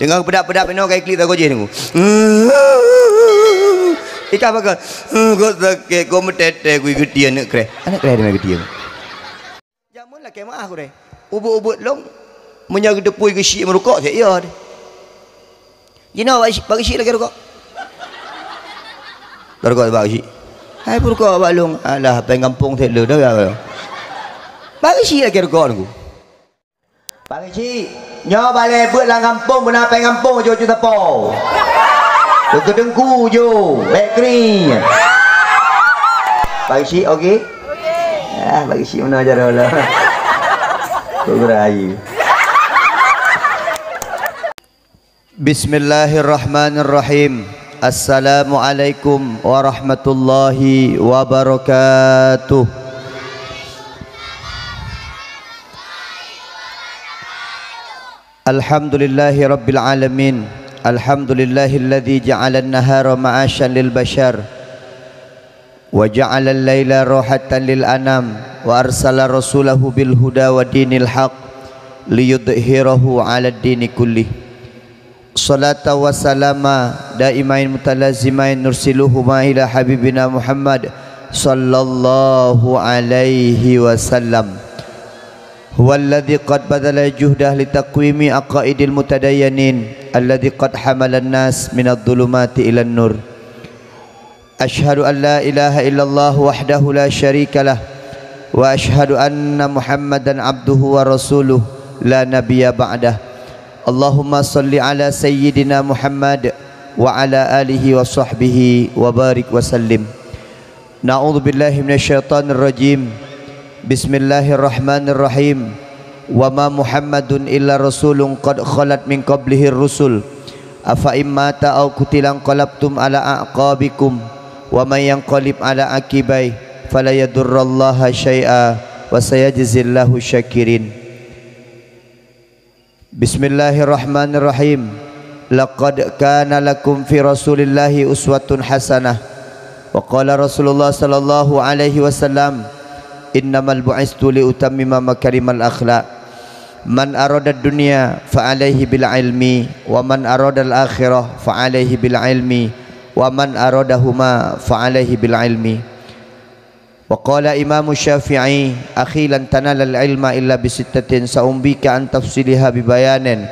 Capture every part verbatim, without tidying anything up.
Deungon peudak-peudak inoe ka iklik tagoe jih nunggu. Ikah pakai. Kok sakét, kok meutete kui geutie aneuk kreh. Aneuk kreh deungon geutie. Jameun lakée meu'ah kureh. Ubeuet-ubeuet lom, meunyoe geuteupui geusyik meurukok, cit iya deh. Jinoe bak geusyik, bak geusyik lakée rukok. Rukok bak geusyik. Hai peurukok bak lôn, alah, péng gampông cit lôn, dah, dah. Bak geusyik lakée rukok nunggu. Bak geusyik, nyoe balée beuet lam gampông beuna péng gampông jok cuta po. Keu teungku jo, bék kri. Bak geusyik, oke? Ah, bak geusyik meunan jaroe lah. Kok geura ayu. Bismillahirrahmanirrahim. Assalamualaikum warahmatullahi wabarakatuh. Alhamdulillahi rabbil alamin. Alhamdulillahilladzi ja'alan nahara ma'asyan lil basyar wa ja'alal laila rahatan lil anam wa arsala rasulahu bil huda wa dinil haq liyudhhirahu 'alad dini kullih. Salata wa salama daimain mutalazimain nursiluhuma ila habibina Muhammad sallallahu alaihi wasallam. Huwallazi qad badhala juhdah litaqwimi aqaidil mutadayyanin allazi qad hamalan nas minadh dhulumati ilan nur. Asyhadu an la ilaha illallah wahdahu la syarikalah, wa asyhadu anna Muhammadan abduhu wa rasuluh la nabiyya ba'dah. Allahumma shalli ala sayyidina Muhammad wa ala alihi wa sahbihi wa barik wa sallim. Na'udzubillahi minasyaitonirrajim. Bismillahirrahmanirrahim. Wa ma Muhammadun illa rasulun qad khalat min qablihir rusul. Afa in mata aw qutila inqalabtum ala a'qabikum. Wa may yanqalib ala aqibai fala yadurrallaha syai'a wa sayajzillahu syakirin. Bismillahirrahmanirrahim. Laqad kana lakum fi Rasulillahi uswatun hasanah. Wa qala Rasulullah sallallahu alaihi wasallam, "Innamal bu'istu li utammima makarimal akhlaq. Man aradad dunya fa alaihi bil ilmi, wa man aradal akhirah fa alaihi bil ilmi, wa man aradahuma fa alaihi bil ilmi." Wa qala Imamu Syafi'i, "Akhi, lan tanalal ilma illa bisittatin, sa'umbika an tafsiliha bibayanin,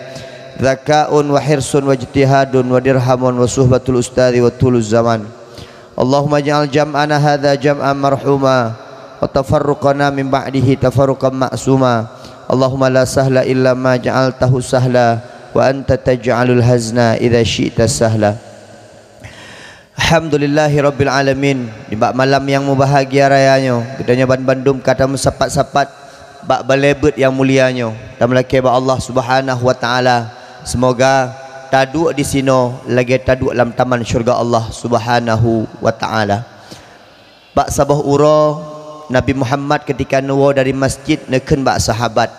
dzaka'un wa hirsun wa ijtihadun wa dirhamun wa suhbatul ustadzi wa tuluz zaman. Allahumma ij'al jam'ana hadza jam'an marhuma, wa tafarruqana min ba'dihi tafarruqan ma'suma. Allahumma la sahla illa ma ja'altahu sahla, wa anta taj'alul hazna idza syi'ta sahla." Alhamdulillahirabbil alamin. Nibak malam nyang mubahgia raya nyoe, geutanyoe banmandum ka tameusapat-sapat bak balée beuet nyang mulia nyoe. Tameulakée bak Allah Subhanahu wa Ta'ala, seumoga taduek disinoe lagée taduek lam taman syeuruga Allah Subhanahu wa Ta'ala. Bak saboh uroe, Nabi Muhammad keutika neuwoe dari masjid neukheun bak sahabat,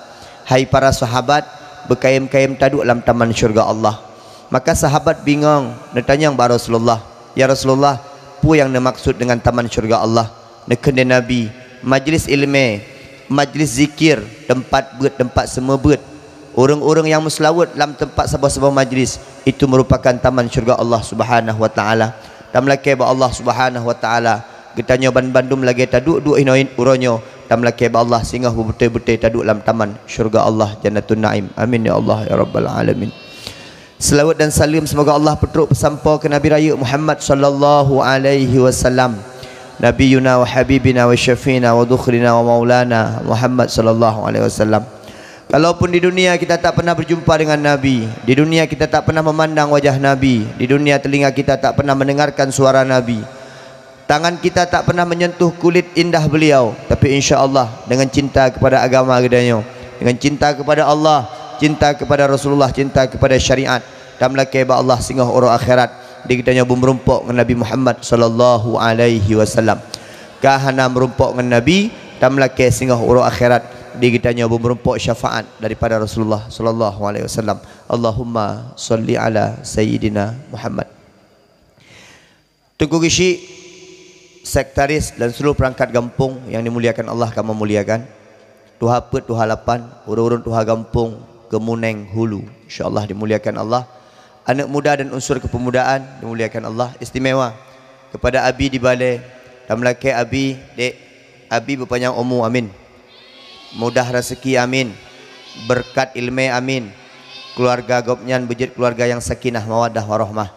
"Hai para sahabat, beukayém-kayém taduek lam taman syeuruga Allah." Maka sahabat bingong, neutanyong bak Rasulullah, "Ya Rasulullah, peue nyang neumaksud deungon taman syeuruga Allah?" Neukheun lé Nabi, "Majlis ileumé, majlis zikir, teumpat beuet, teumpat seumeubeuet. Ureuëng-ureuëng nyang meuseulaweuet lam teumpat saboh-saboh majlis, itu meurupakan taman syeuruga Allah Subhanahu wa Ta'ala." Tameulakée bak Allah Subhanahu wa Ta'ala, geutanyoe banmandum lagée taduek-duek inoe uroe nyoe, tameulakée bak Allah singoh beubeutôi-beutôi taduek lam taman syeuruga Allah Jannatun Naim. Amin ya Allah ya rabbal alamin. Seulaweuet dan saleuem seumoga Allah peutrok peusampoe keu Nabi Rayeuk Muhammad sallallahu alaihi wasallam, Nabiyuna wa habibina wa syafi'ina wa dhukhrina wa maulana Muhammad sallallahu alaihi wasallam. Kalaupun di dunia kita tak pernah berjumpa dengan Nabi, di dunia kita tak pernah memandang wajah Nabi, di dunia telinga kita tak pernah mendengarkan suara Nabi, tangan kita tak pernah menyentuh kulit indah beliau, tapi insya Allah dengan cinta kepada agama geutanyoe, dengan cinta kepada Allah, cinta kepada Rasulullah, cinta kepada syariat, tameulakée bak Allah singoh uroe akhirat di geutanyoe beumeurumpok ngon Nabi Muhammad sallallahu alaihi wasallam. Ka hana meurumpok ngon Nabi, tameulakée singoh uroe akhirat di geutanyoe beumeurumpok syafaat daripada Rasulullah sallallahu alaihi wasallam. Allahumma shalli ala sayyidina Muhammad. Teungku Geuchik, sekretaris dan seluruh perangkat gampông yang dimuliakan Allah ka meumuliakan. Tuha Peuet, Tuha Lapan, ureuëng-ureuëng tuha gampông Keumuneng Hulu, insya Allah dimuliakan Allah. Aneuk muda dan unsur kepemudaan dimuliakan Allah, istimewa kepada Abi di balè, dan meulakèe Abi, Dek, Abi beupanyang umu, amin. Mudah raseuki, amin. Beureukat ileumèe, amin. Keuluarga gobnyan beujeuet keuluarga nyang sakinah, mawaddah, warahmah.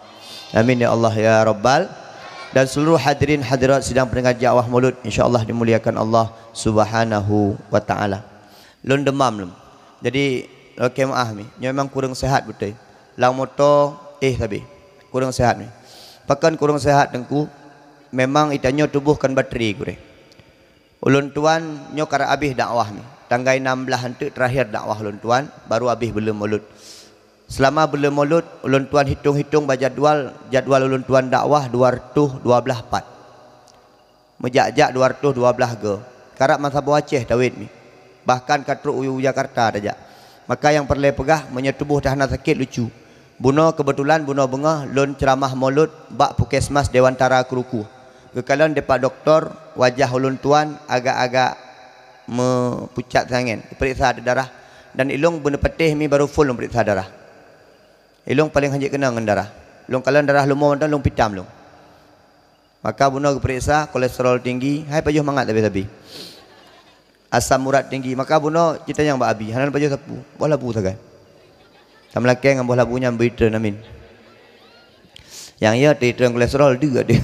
Amin ya Allah ya Rabbal. Dan seluruh hadirin hadirat sidang pendengar dakwah Maulud, insya Allah dimuliakan Allah Subhanahu wa Ta'ala. Lôn deumam lom. Jadi, lakèe meu'ah mi, nyoe memang kureueng seuhat beutôi. Lam moto, eh, sabe. Kureueng seuhat mi. Pakon kureueng seuhat, Teungku? Memang geutanyoe tuboh kon batri gurèe. Ulôn tuan nyoe karab abéh dakwah mi. Tanggai nam blaih eunteuk terakhir dakwah ulôn tuan, baru abéh buleuen Maulud. Seulama buleuen Maulud, ulôn tuan hitong-hitong bak jadwal, jadwal ulôn tuan dakwah dua reutôh dua blaih pat. Meujak-jak dua reutôh dua blaih goe. Karab meusaboh Aceh tawét mi. Bahkan ka trok u Jakarta tajak. Maka nyang peureulèe peugah, meunyoe tuboh teuhana sakét lucu. Bunoe keubeutulan bunoe beungoh lôn ceuramah Maulud bak Puskesmas Dewantara Kruku. Geukalon dipat dokto, wajah ulôn tuan agak-agak meupucat sangat. Geupeuriksa darah dan ilôn beuneupatéh mi baru phôn lôn peuriksa darah. Ilôn paleng hanjeuet keunong ngon darah. Lôn kalon darah leumo mantong lôn pitam lôn. Maka bunoe geupeuriksa, kolesterol tinggi, hai pajoh mangat sabe-sabe. Asam urat tinggi, maka bunoe jitanyong bak Abi, hana pajoh sapeue, boh labu sagai. Tameulakèe ngon boh labu nyan bri treun, amin. Nyang yo treun kolesterol deuk deh.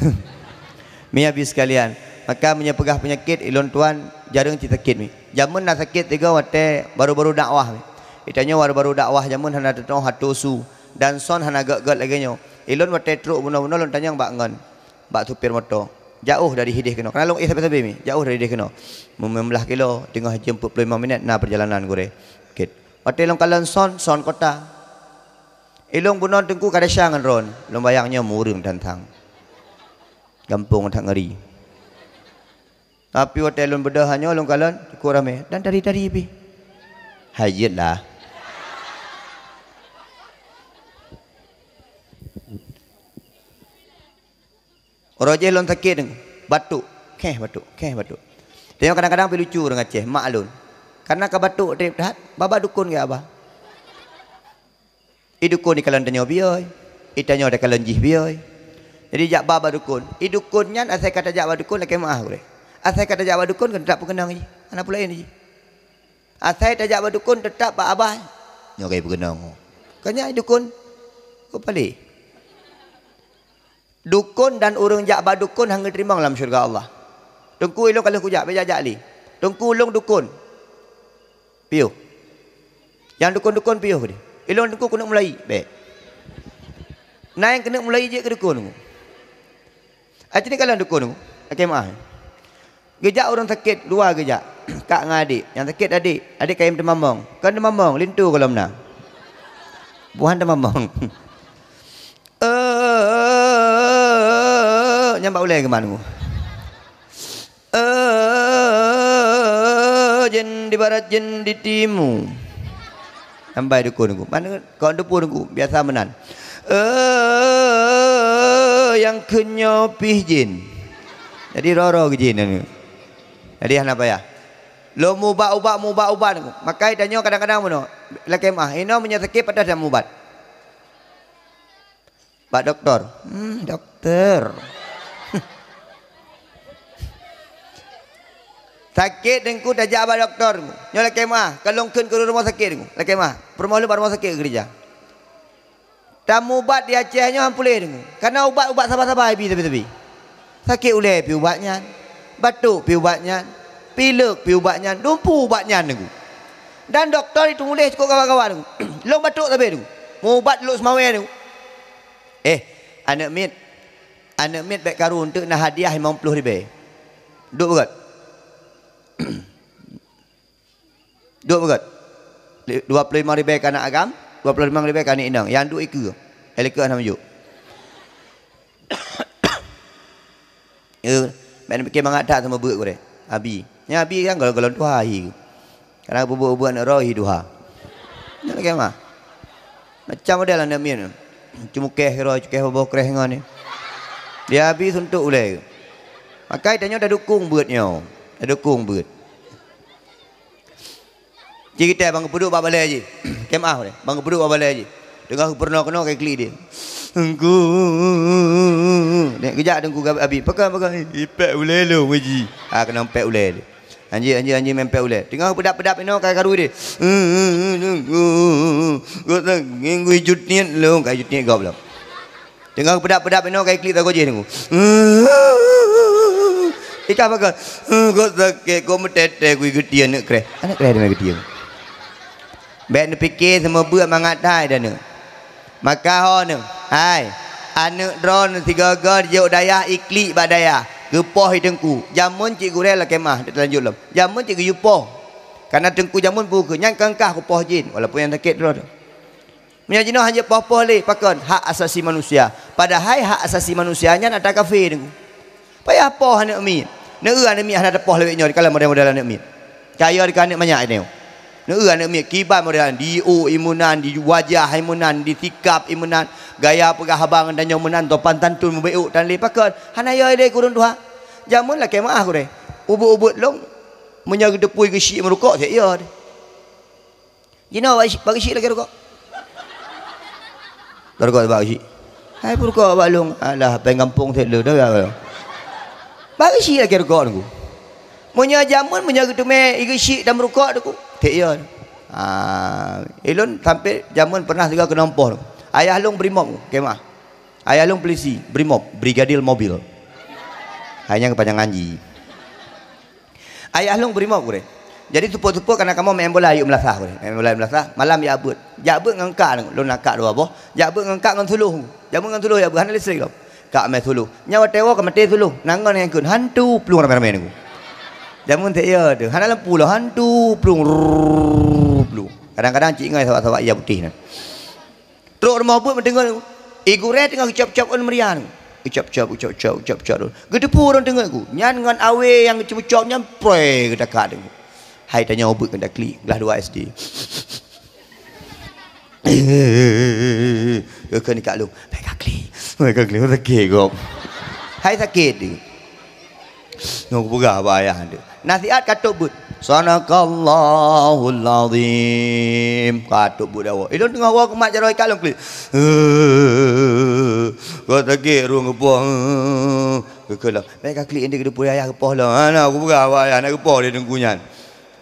Mi Abi sekalian, maka meunyoe peugah peunyakét, ilôn tuan jareueng cit sakét mi. Jameun na sakét tiga watèe baru-baru dakwah mi. Geutanyoe baru-baru dakwah jameun hana teutoh atô su dan son hana gèt-gèt lagèe nyoe. Ilôn watèe trok bunoe-bunoe lôn tanyong bak ngon. Bak supir moto. Jauh dari hideh keunoe. Karena lôn éh sabe-sabe mi. Jauh dari hideh keunoe. Meumeubelah kilo, teungoh jeuem peuet ploh limong minét na peurjalanan gurèe. Kit. Watèe lôn kalon son, son kota. Ilôn bunoe Teungku ka desya ngon droen. Lôn bayang nyoe ureueng tantang. Gampông that ngeri. Tapi watèe lôn beudôh nyoe lôn kalon, cukôp ramè. Dan tari-tari pih. Hai jeuet lah. Uroe jéh lôn sakét, batuk, kheh batuk, kheh batuk. Tanyoe kadang-kadang pih lucu ureueng Aceh, mak lôn. Karena ka batuk trép that, babah dukon geuba. I dukon ikalon tanyoe biyeu, i tanyoe takalon jih biyeu. Jadi jak ba bak dukon. I dukon nyan asai ka tajak bak dukon lakèe meu'ah gurèe. Asai ka tajak bak dukon kon teutap peukeunong jih, hana peue laén jih. Asai tajak bak dukon teutap bak abah. Nyoe ka ipeukeunong. Ka nyan i dukon. Keu palé. Dukon dan ureueng jak bak dukon han geuteurimong lam syeuruga Allah. Teungku ilôn ka lheueh kujak, bèk jak-jak lé. Teungku ilôn dukon. Piôh. Nyang dukon-dukon piôh keudéh. Ilôn teungku keuneuk mulai, bèk. Na nyang keuneuk mulai jeuet keu dukon. Aci ni kalon dukon, lakèe meu'ah. Geujak ureueng sakét dua geujak, kak ngon adék. Nyang sakét adék, adék kayém teumamong. Kon teumamong, linto gohlom na. Buhan teumamong. Eh, nyan bak ulèe geuman. Eh, jén di barat, jén di timu. Sampai dukon ku. Mana kau dukon ku, biasa meunan. Eh, nyang keu nyoe pih jén. Jadi roro geujén anu. Jadi hana payah. Lôn mubat ubat, mubat ubat. Makai tanyoe kadang-kadang bunoe. Lakèe meu'ah, inoe meunyoe sakét padah dan mubat. Bak doktor. Hmm, doktor. Sakét teungku tajak bak doktor. Nyoe lakèe meu'ah, ka lôn kheun keu rumoh sakét teungku. Lakèe meu'ah, peurumoh lôn bak rumoh sakét geukeureuja. Tamubat di Aceh nyoe han puléh teungku. Karena ubat-ubat saba-saba ibi sabe-sabe. Sakét ulèe pih ubat nyan, batuk pih ubat nyan, pilek pih ubat nyan, dumpu ubat nyan teungku. Dan doktor itu muléh cukôp gawat-gawat teungku. Lôn batuk sabe teungku. Mubat lôn seumawé teungku. Eh, aneuk miet. Aneuk miet bèk karu, eunteuk na hadiah limong ploh ribèe. Duek beugèt. Duek beugèt. Dua ploh limong ribèe keu aneuk agam, dua ploh limong ribèe keu aneuk inong. Nyang duek ikeue. Eh, likeue hana meujok. Eh, bèk neupike mangat that sama beuet gurèe. Abi. Nyan abi kan golom-golom tuha hi. Kadang peubuet-buet aneuk droe hi tuha. Nyan lagèe mah. Macam model aneuk miet. Cumukeh keudroe, cukeh boboh kreh ngon ni. Dia abi suntok ulèe. Makai tanyoe tadukong beuet nyoe. Tadukong beuet. Ci geutai bang geupeuduek bak balèe jih. Kém ah ulèe. Bang geupeuduek bak balèe jih. Teungoh peurunoe keunoe ka iklik dia. Teungku. Nyan geujak teungku ka abi. Pakon, pakon. Ipèk ulèe lôn, Haji. Ha, keunoe pèk ulèe lé. Anjing, anjing, anjing meumpèk ulèe. Teungoh peudap-peudap inoe ka karu dia. Geutanggeng gui jutiet lôn, ka jutiet gob lom. Teungoh peudap-peudap inoe ka iklik tagoe jih teungku. Ikah pakon. Geutanggeng gui meutètè gui geutie aneuk kreh. Aneuk kreh dia geutie. Bèk neupike seumeubeuet mangat hai dan neuk. Maka ho neuk, hai, aneuk droeneuh sigoe-goe jijok dayah iklik bak dayah, geupoh i teungku. Jameun cit gurèe lakèe meu'ah, teulanjut lom. Jameun cit geuyue poh. Kareuna teungku jameun peue keuh, nyan keu engkah kupoh jén, walaupun nyang sakét droe. Meunyoe jinoe hana poh-poh lé, pakon hak asasi manusia. Padahai hak asasi manusia nyan ata kafé teungku. Payah poh aneuk miet. Neu-eu aneuk miet hana teupoh lawét nyoe, dikalon model-model aneuk miet. Kaya dikeu aneuk manyak nyoe. Neu-eu aneuk miet kiban model, di ôk i meunan, di wajah i meunan, di sikap i meunan, gaya peugah haba ngon tanyoe meunan, sopan santun, meubeuet ôk tan lé pakon. Hana yo lé kureueng tuha. Jameun lakèe meu'ah gurèe. Ubeuet-ubeuet lôn, meunyoe geuteupue geusyik meurukok, sép yo deh. Jinoe bak geusyik, bak geusyik lakèe rukok. Rukok bak geusyik. Hai peurukok bak lôn. Alah, péng gampông sép lé dah. Bak geusyik lakèe rukok teungku. Meunyoe jameun, meunyoe geuteumé i geusyik dan meurukok teungku, sép yo. Ah, ilôn sampé jameun pernah sigoe keunoe poh. Ayah lôn brimob, kemah. Ayah lôn pulisi, brimob, brigadir mobil. Hai nyan keupanjangan jih. Ayah lôn brimob gurèe. Jadi seupôt-seupôt kana kamoe main bola yôh meulasah gurèe. Main bola meulasah, malam jak beuet. Jak beuet ngon kak lôn, na kak dua boh. Jak beuet ngon kak ngon suluh. Jak beuet ngon suluh jak beuet, hana listrik lom. Kak mé suluh. Nyan watèe woe ka maté suluh. Na ngon nyang kheun, hantu plueng ramé-ramé nunggu. Jameun sép yo teuh. Hana lampu lom, hantu plueng, rrrr, plueng. Kadang-kadang cit ngon sawak-sawak iya putéh nyan. Trok rumoh beuet meuteungeut, i gurèe teungoh geucop-cop ôn meuria. Geucop-cop, geucop-cop, geucop-cop. Geuteupeue ureueng teungeut ku. Nyan ngon awé nyang geucop-cop nyan pré geutakat. Hai tanyoe beuet keu taklik, glah dua S D. Geukheun kak lôn, "Bèk kaklik, bèk kaklik, sakét gob." Hai sakét. Nyoe kupeugah bak ayah teuh. Nasihat ka tôb beuet. Sadaqallahul azim. Ka tôb beuet dawa. Ilôn teungoh woe keumat jaroe ikat lôn klik. Ka sakét rueng geupoh. Geukheun lom. Bèk kaklik, nanti geuteupue ayah geupoh lom. Hana kupeugah bak ayah, nak geupoh lé teungku nyan.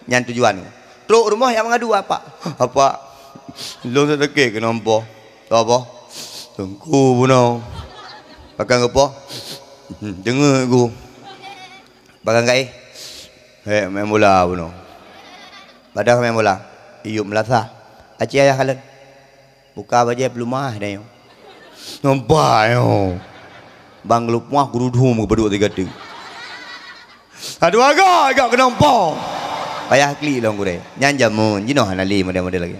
Nyan tujuan. Trok rumoh jak meungadu apak. "Apak, lôn sakét keunoe poh." "Soe poh?" "Teungku bunoe." "Pakon geupoh?" "Deungoe ku." "Pakon kaéh?" "Hék main bola bunoe." "Padahai main bola?" "Iyup meulasah." "Aci ayah kalon." Buka bajèe peulumah dah nyoe. Nampak nyoe. Bang geulupuah gurudhum geupeuduk sigoe teuk. Aduh, agak, agak keunong poh. Payah klik lôn gurèe. Nyan jameun. Jinoe hana lé model-model lagèe.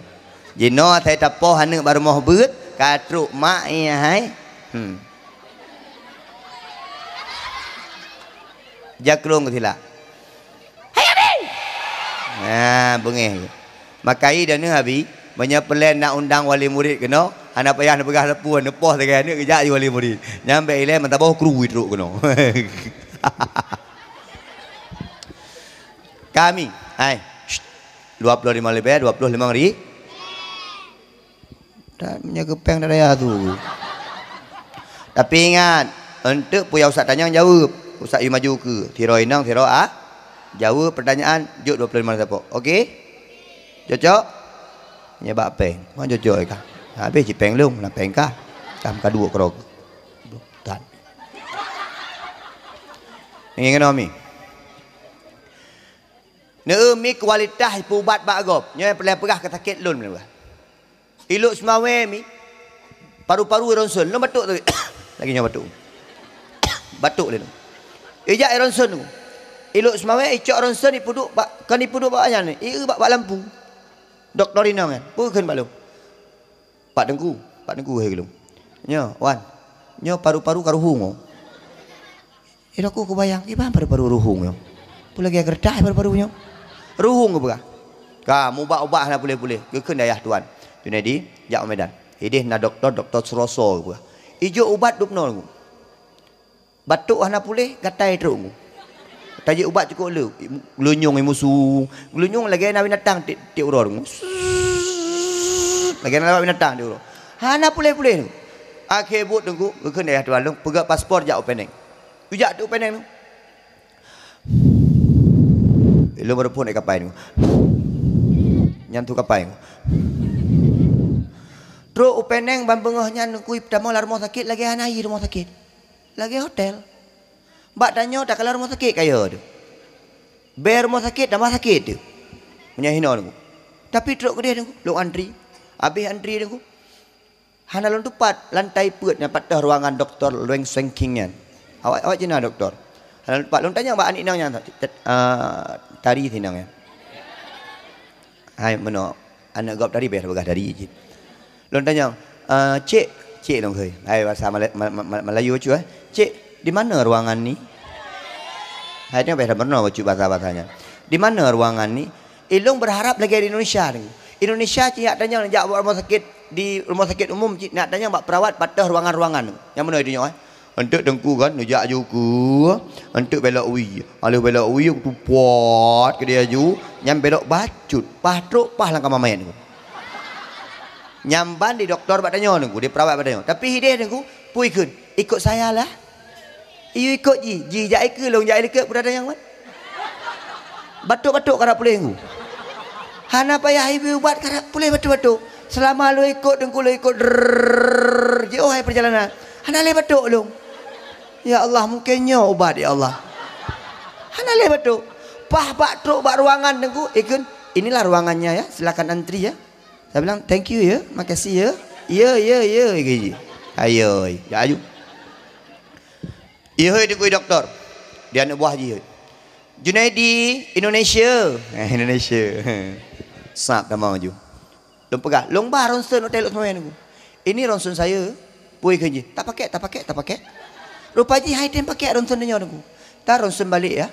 Jinoe asai tapoh aneuk bak rumoh beuet, ka trok mak, eh, hai. Hmm. Jakrong keu sila. Hai Abi! Nah, beungéh. Makai dan Abi, meunyoe peureulèe na undang wali murid keunoe, hana payah neupeugah teupeu, neupoh sagai aneuk geujak ju wali murid. Nyan bèk ilèe meusaboh kru trok keunoe. Kami, hai. Dua ploh limong ribèe, dua ploh limong ri-, Dan meunyoe geupéng dara tu. Tapi ingat, eunteuk peue nyang ustaz tanyong jaweueb. Ustaz yue maju keu sidroe inong, sidroe a. Jaweueb peurtanyaan, jok dua ploh limong sapo. Oke? Cocok? Nyoe bak péng. Mon cocok ka. Habéh cit péng lôn, na péng ka. Kam ka duek keurok. Tan. Ingat keunoe mi. Neu mi kualitas peuubat bak gob. Nyoe peureulèe peugah keu sakét lôn. I Lhokseumawe mi, paru-paru i Ronson, lôn batuk teuh. Lagèe nyoe batuk. Batuk lé. Ijak i Ronson. I Lhokseumawe, icok Ronson, ipeuduek bak, kon ipeuduek bak nyan, i bak, bak lampu. Dokto inong nyan, peue kheun bak lôn? Pak Teungku, Pak Teungku, hai lôn. Nyoe, wan. Nyoe paru-paru ka ruhueng, oh. Ilôn ku kubayang, kiban paru-paru ruhueng nyoe. Peue lagèe geureutah paru-paru nyoe. Ruhueng geupeugah. Ka, mubat-ubat hana puléh-puléh. Geukheun dayah tuan. Junaidi, jak u Medan. Idéh na dokto, Dokto Suroso geupeugah. Ijok ubat dub noe. Batuk hana puléh, gatai trok. Tajok ubat cukôp le. Geulunyueng i musu. Geulunyueng lagèe na binatang tiep, tiep uroe. Lagèe na binatang tiep uroe. Hana puléh-puléh tu. Akhé buet Teungku, geukheun ayah tuan lôn, peugah paspor jak u Penang. Ijak tu u Penang tu. Ilôn baru phon kapai tu. Nyan tu kapai tu. Trok u Penang ban beungoh nyan Teungku tamong lam rumoh sakét lagèe hana ie rumoh sakét. Lagèe hotel. Bak tanyoe takalon rumoh sakét kaya tu. Bèe rumoh sakét tambah sakét tu. Meunyoe hinoe Teungku. Tapi trok keudeh Teungku, lôn antri. Abéh antri Teungku. Hana lôn tupat lantai peuet nyang patéh ruangan doktor Lueng Seng King nyan. Awak, awak cina doktor. Hana lôn tupat lôn tanyong bak aneuk inong nyan, ah, tari sinong nyan. Hai meunoe, aneuk gob tari payah peugah tari cit. Lôn tanyong, "Eh, cik," cik lôn kheun. Hai bahasa Mala-, Ma-, Ma-, Ma-, Melayu bacut, eh. "Cik, di mana ruangan ni?" Hai nyoe payah meurunoe bacut bahasa-bahasa nyan. "Di mana ruangan ni?" Ilôn berharap lagèe di Indonesia ni. Indonesia cit jak tanyong jak bak rumoh sakét, di rumoh sakét umum cit nak tanyong bak perawat patéh ruangan-ruangan. Nyang meunoe di nyoe, eh. Eunteuk Teungku kan neujak aju keue, eunteuk belok wie. Aleuh belok wie tupot keudeh aju, nyan belok bacut, paih trok paih lam kama manyét Teungku. Nyan ban di doktor bak tanyoe Teungku, di perawat bak tanyoe. Tapi ideh Teungku, peue ikheun? "Ikut saya lah." Iyue ikot jih, jih jak ikeu lôn jak ilikot peue tanyong ban. Batuk-batuk karap puléh Teungku. Hana payah ibi ubat karap puléh batuk-batuk. Seulama lôn ikot Teungku lôn ikot drrrr, jiôh hai perjalanan. Hana lé batuk lôn. Ya Allah, mungken nyoe ubat ya Allah. Hana lé batuk. Paih bak trok bak ruangan Teungku, ikheun, "Inilah ruangannya ya, silakan antri ya." Saya bilang, "Thank you ya, makasih ya." "Ya, ya, ya," ikheun jih. Ayo, ya aju. Ihoi Teungku doktor. Di aneuk buah jih. "Junaidi, Indonesia." Eh, Indonesia. Sab tamong aju. Lôn peugah, "Lôn ba ronsen hotel Lhokseumawe Teungku." "Ini ronsen saya." Peue ikheun jih? "Tak pakai, tak pakai, tak pakai." Rupa jih hai tem pakai ronsen tanyoe Teungku. "Ta ronsen balek ya."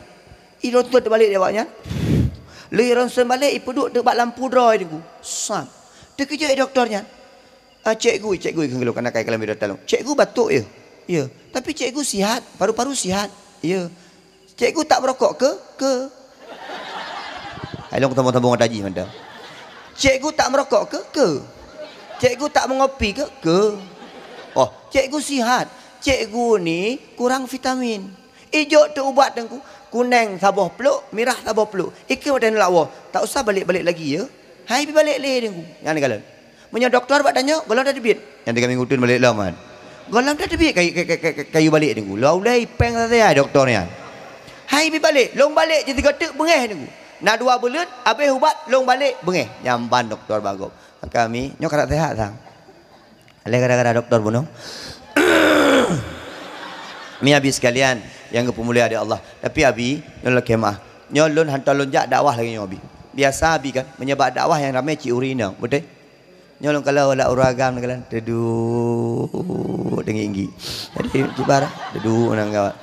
I ronsen teubalik di awak nyan. Lheuh ronsen balek, ipeuduek teuk bak lampu droe Teungku. Sab. Teukeujot i doktor nyan. "Ah, cikgu, cikgu," ikheun lôn, kana kai kalam bidata lôn. "Cikgu batuk ya?" "Ya." "Tapi cikgu sihat, paru-paru sihat." "Ya." "Cikgu tak merokok ke?" "Ke." Hai lôn sambung-sambung ata jih mantong. "Cikgu tak merokok ke?" "Ke." "Cikgu tak mengopi ke?" "Ke." "Oh, cikgu sihat. Cikgu ni kurang vitamin." Ijok teuk ubat Teungku, kuneng saboh pluk, mirah saboh pluk. Ikheun watèe neulak woe, "Tak usah balek-balek lagi ya." Hai bi balek lé Teungku. Nyan kalon. Meunyoe doktor bak tanyoe, gohlom tateubiet. Nyang tiga minggu tu balek lom kan. Gohlom tateubiet kayu, kayu, kayu, kayu balek Teungku. Lom ulèe ipèng saja doktor nyan. Hai bi balek, lôn balek jih tiga teuk beungèh Teungku. Na dua buleuen, abéh ubat, lôn balek beungèh. Nyan ban doktor bak gob. Kami, nyoe karap sehat sang. Lé gara-gara doktor bunoe. Mi Abi sekalian yang geupeumulia di Allah. Tapi Abi, nyoe lakèe meu'ah. Nyoe lôn hantom lôn jak dakwah lagèe nyoe Abi. Biasa Abi kan, meunyoe bak dakwah nyang ramè cit ureueng inong, beutôi? Nyoe lôn kalon lam ureueng agam nyoe kalon, teuduek teunggi-inggi. Jadi, kibar, teuduek nang gawat.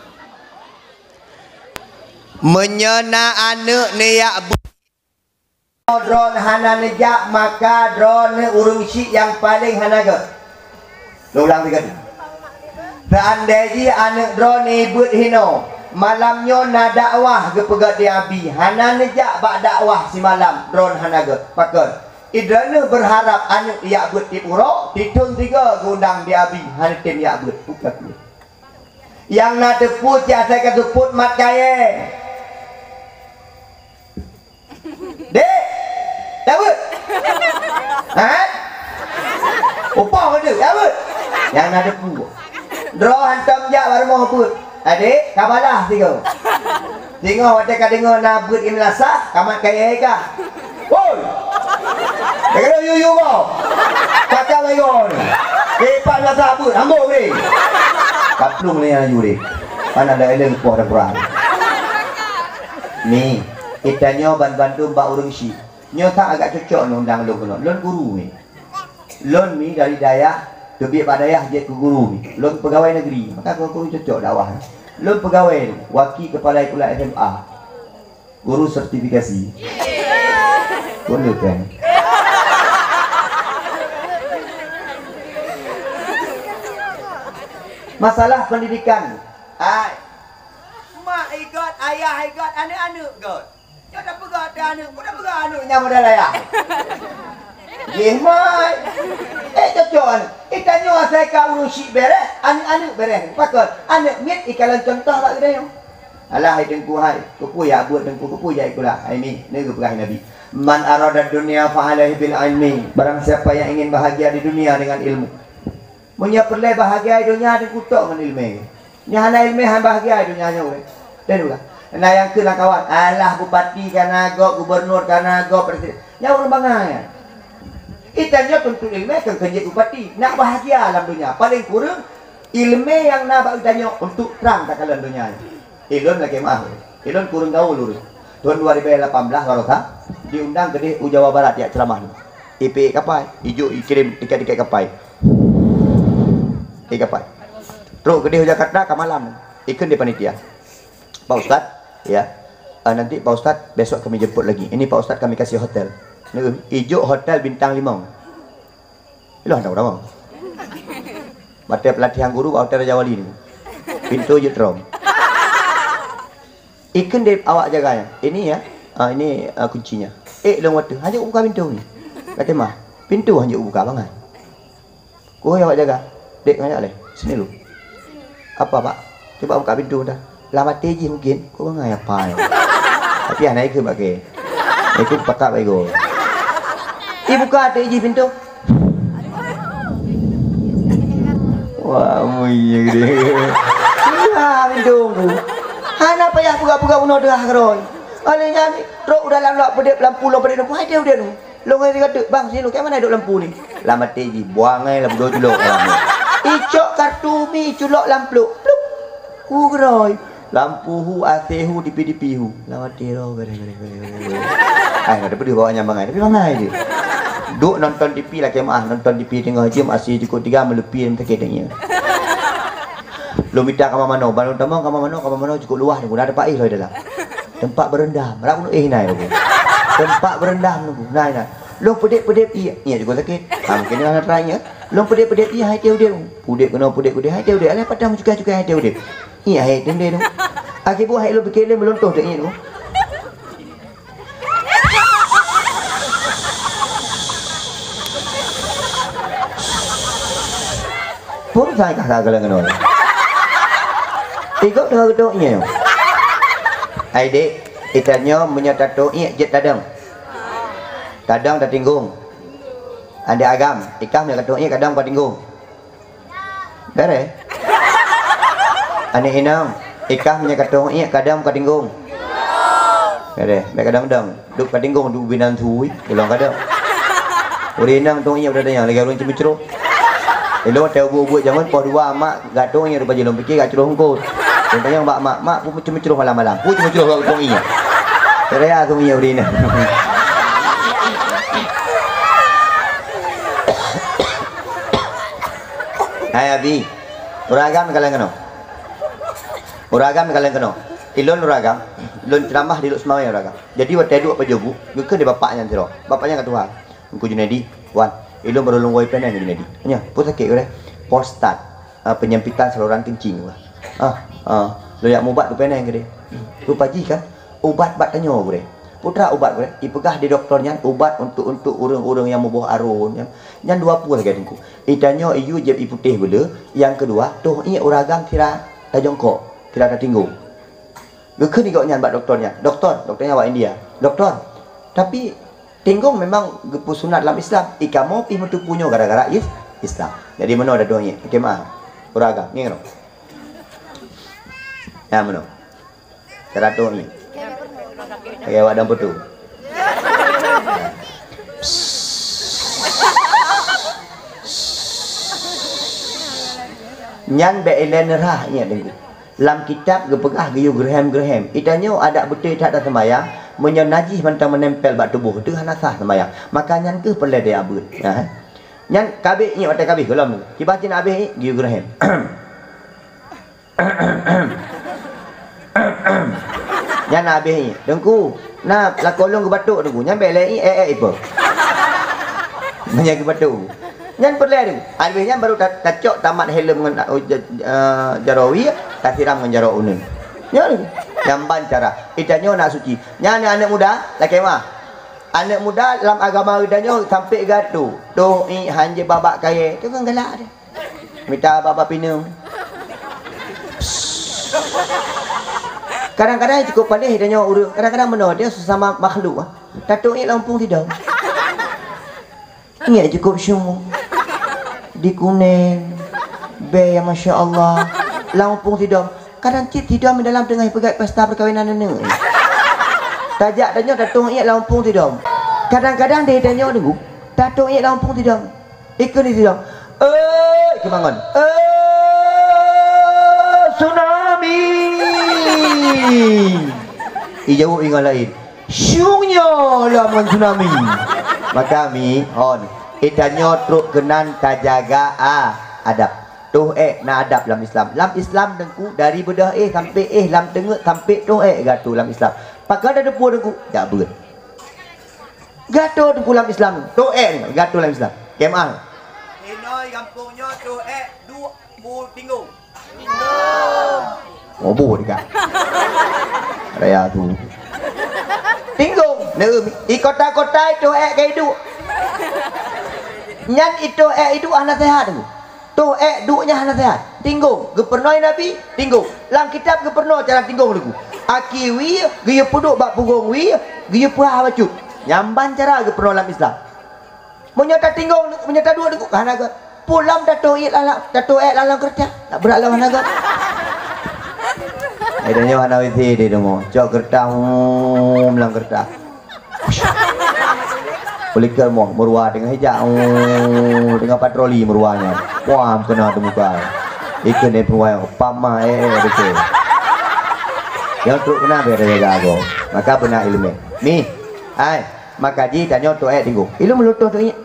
Meunyoe na aneuk neujak bu- Droeneuh hana neujak, maka droeneuh ureueng syik nyang paleng hana gèt. Lôn ulang sigoe teuk. Seandai jih aneuk droeneuh beuet hinoe, malam nyoe na dakwah geupeugèt di Abi, hana neujak bak dakwah simalam, droeneuh hana gèt. Pakon? Droeneuh beurharap aneuk jak beuet tiep uroe, sithôn sigoe geuundang di Abi, hana tem jak beuet. Bukon keuh. Nyang na teupeu cit asai ka seupôt mat kayèe. Dek, jak beuet? Ha? Upah beutôi, jak beuet? Nyang na teupeu. Droe hantom jak bak rumoh beuet. Adek, ka balaih sigoe. Singoh watèe ka deungoe na beuet i meulasah, ka mat kayèe kah. Woi! Ka keuneuk yuyu gob. Kakak lagèe nyoe. Ipat masa beuet, ambok deh. Kaplong lé nyan laju deh. Mana ada eleng poh dan kurang. Ni, geutanyoe ban bandum bak ureueng syik. Nyoe that agak cocok ni undang lôn keunoe. Lôn guru ni. Lôn ni dari dayah, teubiet bak dayah jeuet keu guru ni. Lôn peugawai negeri, maka guru cocok dakwah. Lôn peugawai waki kepala sekolah S M A. Guru sertifikasi. Boleh kan? Masalah pendidikan. Ai. Mak igot, ayah igot, aneuk-aneuk got. Nyoe dah peugah teuh aneuk, peue dah peugah aneuk nyang modal ayah. Jih mai. Eh, cocok aneuk. Itanyoe asai ka ureueng syik bèrèh, aneuk-aneuk bèrèh. Pakon? Aneuk miet ikalon contoh bak geutanyoe. Alah, hai Teungku hai, keupeue jak buet Teungku, keupeue jak sikula? Hai mi, nyoe geupeugah Nabi, "Man arada dunya fa alaihi bil ilmi." Barang siapa yang ingin bahagia di dunia dengan ilmu. Meunyoe peureulèe bahagia donya, Teungku, tok ngon ileumèe. Nyang hana ileumèe, han bahagia donya nyoe. Dan ulah. Nah, nyang keu lam kawan, alah, bupati ka na gob, gubernur ka na gob, presiden. Nyan ureueng bangai nyan. Itanyoe tuntut ileumèe keu keu jeuet bupati. Nak bahagia lam donya, paleng kureueng ileumèe nyang na bak geutanyoe untuk trang takalon donya nyoe. Ilôn lakèe meu'ah, ilôn kureueng gaul ureueng. Thôn dua ribu lapan belas barosa diundang keudeh u Jawa Barat jak ceuramah. Ipeuék kapai, ijok ikirém tiket-tiket kapai. Ék kapai. Trok keudeh u Jakarta ka malam. Ikheun di panitia, "Pak Ustaz, ya, eh, nanti Pak Ustaz besok kami jemput lagi. Ini Pak Ustaz kami kasih hotel." Neu, ijok hotel bintang limong. Iloh dah urang. Batèe pelatihan guru bak hotel Raja Wali ni. Pintoe jeuet trom. Ikheun deh awak jaga nyan, "Ini ya, ah, ini, ah, kuncinya." Ék lôn watèe, "Hanjeuet buka pintoe ni." Kata mah, "Pintoe hanjeuet buka bangai." Keu awak jaga, "Dek, ngajak lé, sini lu." "Apa, Pak?" "Coba buka pintoe dah." Lam até jih mungkin, "Kok bangai apa nyoe?" Tapi hana ikheun bak kèe. Ikheun pakat bak igoe. Ibuka até jih pintoe. Wah, muye gede. Iya, pintoe ku. Hana payah peugah-peugah bunoe teuhah keudroe. Oleh nyan, trok u dalam lôn peudép lampu lôn peudép, hai teuh udép. Lôn ngon si Gatot, "Bang, sini, keu mana dok lampu ni?" Lam até jih, "Buang ai lampu dua culok lam." Icok kartu mi, culok lam pluek. Plup. Hu geuroi. Lampu hu, A C hu, T V, T V hu. Lam até roh, geuréh, geuréh, geuréh, geuréh. Ai, ada pedih bawa nyang bangai, tapi bangai je. Duk nonton T V lakèe meu'ah, nonton T V teungoh jeuem, A C jukuk tiga, meuleupie, meuteukét donya. Lôn mita kama manoe, ban lôn tamong kama manoe, kama manoe jukuk luwah, guna teumpat éh lom dalam. Teumpat beurendam, rab keuneuk éh nai lom. Teumpat beurendam lom, nai, nai. Lôn peudép-peudép ié, ié jukuk sakét. Ha, mungkin hana teurai ié. Lôn peudép-peudép ié, hai teuh udép. Udép keunoe, peudép udép, hai teuh udép. Alah, padang cukai-cukai, hai teuh udép. Ié, hai teuh udép. Akhé buah hai lôn pike lé meuluntoh teuh ié tu. Pun sai kah ka galeng keunoe. Tiga tengah gedok nyoe. Hai dek, itanyoe meunyoe tatong iek jeuet tadong. Tadong tatinggong. Andek agam, ikah meunyoe katong iek kadong katinggong. Bèrèh. Aneuk inong, ikah meunyoe katong iek kadong katinggong. Bèrèh, bèk kadong-dong. Duek katinggong, duek binan thui, ulôn kadong. Ureueng inong tong iek udah tanyong, lagèe ureueng ceumeucroh. Ilôn watèe ubeut-ubeut jameun poh dua mak gatong iek rupa jih lôn pike gacroh eungkôt. Lôn tanyong bak mak, "Mak, peue ceumeucroh malam-malam?" "Peue ceumeucroh gatong iek?" Teuria tong iek ureueng inong. Hai Abi, ureueng agam kalon keunoe. Ureueng agam kalon keunoe. Ilôn ureueng agam, lôn ceuramah di Lhokseumawe ureueng agam. Jadi watèe duek pajoh bu, geukheun di bapak nyan sidroe. Bapak nyan ka tuha. Teungku Junaidi, wan, ilôn barô lôn woe ipeuneng keu Junaidi. Nyoe, peue sakét keu deh? Prostat, ah, penyempitan saluran kencing, wah. Ah, ah, lôn jak mubat keu ipeuneng keu deh. Rupa jih kan, ubat bak tanyoe gurèe. Peue treuk ubat gurèe? Ipeugah di dokto nyan ubat untuk, untuk ureueng-ureueng nyang muboh arôn nyan. Nyan dua peue lagèe Teungku. Itanyoe iyue jieb ié putéh beuleu, nyang keudua toh iek ureueng agam sira tajongkok, sira tatinggong. Geukheun di gobnyan bak dokto nyan, "Dokto," dokto nyan awak India, "Dokto, tapi tinggong memang geupeusunat lam Islam, i kamoe pih meuteupeue nyoe gara-gara is-, Islam." Jadi meunoe dah dong iek, oke, meu'ah. Ureueng agam, ngieng keunoe. Nyan meunoe. Cara dong iek. Oke, awak dong peutu. Nyan bèk ilèe neurhah iek Teungku. Lam kitab geupeugah geuyue geureuhem-geureuhem. Itanyoe adak beutôi that taseumbahyang, meunyoe najih mantong meunempel bak tuboh teuh hana sah seumbahyang. Maka nyan keuh peureulèe deuh abeuet. Ha. Nyan ka abéh iek watèe ka abéh gohlom. Kiban cit na abéh iek geuyue geureuhem. Nyan na abéh iek. Teungku, na lakoe lôn geubatok Teungku. Nyan bèk lé iek, eh, eh, ipe. Nyan geubatok. Nyan peureulèe Teungku. Abéh nyan baru ta-, tacok tamat helm ngon, uh, ja-, uh, jaroe wie, tasiram ngon jaroe uneuen. Nyan, nyan ban cara. Itanyoe nak suci. Nyan aneuk muda, lakèe meu'ah. Aneuk muda lam agama geutanyoe sampai geuatoe, toh iék han jeuet bak-bak kayée, tu kan galak deh. Mita bak-bak pineung. Kadang-kadang cukôp paléh tanyoe ureuëng, kadang-kadang meunoe dia sesama makhluk ah. Tatoh iék lam umpung sidom. Iék cukôp syung. Di Kuneng. Bèe nyang masya Allah. Lam umpung sidom. Kadang cit sidom dalam teungoh peugöt pesta perkawinan aneuk. Tajak tanyoe tatoh iék lam umpung sidom. Kadang-kadang deh tanyoe deungoe tatoh iék lam umpung sidom. Ikheun di sidom. Eh, ikheun bangon. Eh, tsunami. Ijaweueb ingat laén. Syung nyoe lom ngon tsunami. Maka mi hon, itanyoe trok keunan tajaga a, adab. Toh ék na adab lam Islam. Lam Islam teungku dari beudôh éh sampai éh lam teungeut sampai toh ék geuatoe lam Islam. Pakon tateupeue teungku? Jak beuet. Geuatoe teungku lam Islam. Toh ék geuatoe lam Islam. Kemah. Inoi gampông nyoe toh ék duek bu tinggong. Moboh dikak. Raya tu. Tinggong. Neuem. I kota-kota itoh ék ka iduek. Nyan itoh ék iduek hana sehat tu. Toh ék duek nyan hana sehat. Tinggong. Geupeurunoe Nabi, tinggong. Lam kitab geupeurunoe cara tinggong tu. Aki wie, geuyue peuduek bak pugong wie, geuyue peuhah bacut. Nyamban cara geupeurunoe lam Islam. Meunyoe tatinggong, meunyoe taduek deungon hana göt. Pulam tatoh iék lam, tatoh ék lam, lam keureuta. Tak brat lam hana göt. Eh, tanyoe hana W C di rumoh. Cok keureuta, hum, lam keureuta. Pelikot moh, meurua teungoh ijak, hum, teungoh patroli meurua nyan. Wah, kena teumuka. Ikheun deh peurua, pama, eh, eh, beutôi. Nyang trok keunan bèe tajaga agoe. Maka beuna ileumèe. Mi, ai. Maka jitanyoe toh ék teungku. Ilôn meuleutoh toh iék.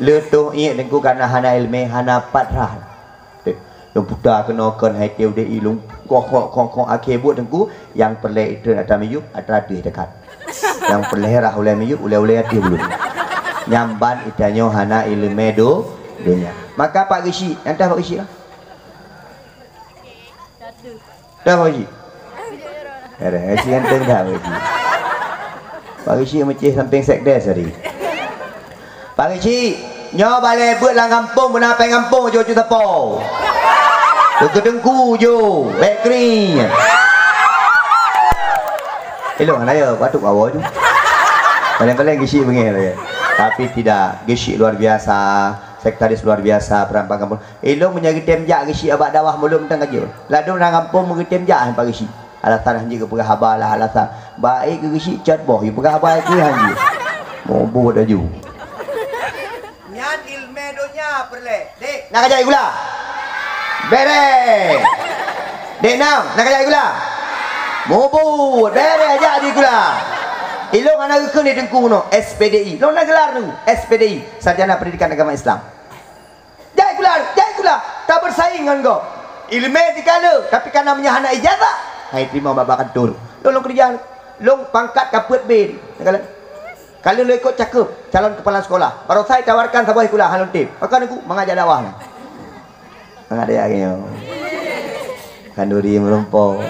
Leutoh iék teungku karena hana ileumèe, hana pat rhah. Eh, lôn puta keunoe kon hai teu deh ilôn. Koh, koh, koh, koh, akhé buet teungku, nyang peureulèe itreun atra miyueb, atra ateueh dekat. Nyang peureulèe rhah ulèe miyueb, ulèe-ulèe ateueh buleuen. Nyamban itanyoe hana ileumèe do-, donya. Maka Pak Geuchik, nyang tah Pak Geuchik lah. Dah, Pak Geuchik? Ada, eh, si ganteng dah, Pak Geuchik. Pak Geuchik meucéh samping sekdes tadi. Pak Geuchik, nyoe balèe beuet lam gampông, beuna péng gampông, jôk-jôk sapo. Teungku-teungku, jôk, bèk kring. Elok hana ya, batuk awak tu. Paling-paling Geuchik beungèh lagi. Tapi tidak, Geuchik luar biasa, sekretaris luar biasa, peran Pak Gampông. Ilôn meunyoe geutem jak Geuchik abak dakwah mulod mantong ka jeuet. Ladôm ureueng gampông meugeutem jak Pak Geuchik. Alasan hanjeuet geupeugah haba lah alasan. Baik keu Geuchik cot boh, geupeugah haba keu hanjeuet. Mubôh laju. Nyan ileumèe donya peureulèe. Dek, na ka jak gula? Bèrèh. Dek Nam, na ka jak gula? Mubôh, bèrèh jak di gula. Ilôn hana geukheun di teungku nyoe, S P D I. Lôn na gelar nyoe, S P D I, Sarjana Pendidikan Agama Islam. Jai kula, jai kula, tabeusaing ngon gob. Ileumèe jikala, tapi kana meunyoe hana ijazah, hai teurimong bak-bak kantor. Lôn, lôn keureuja, lôn pangkat ka peuet B. Kalau, kalau lôn ikot cakeup calon kepala sekolah, baroesa itawarkan saboh sikula, han lôn tem. Maka nunggu mangat jak dakwah nyan. Mangat jak nyoe. Khanduri meurumpok.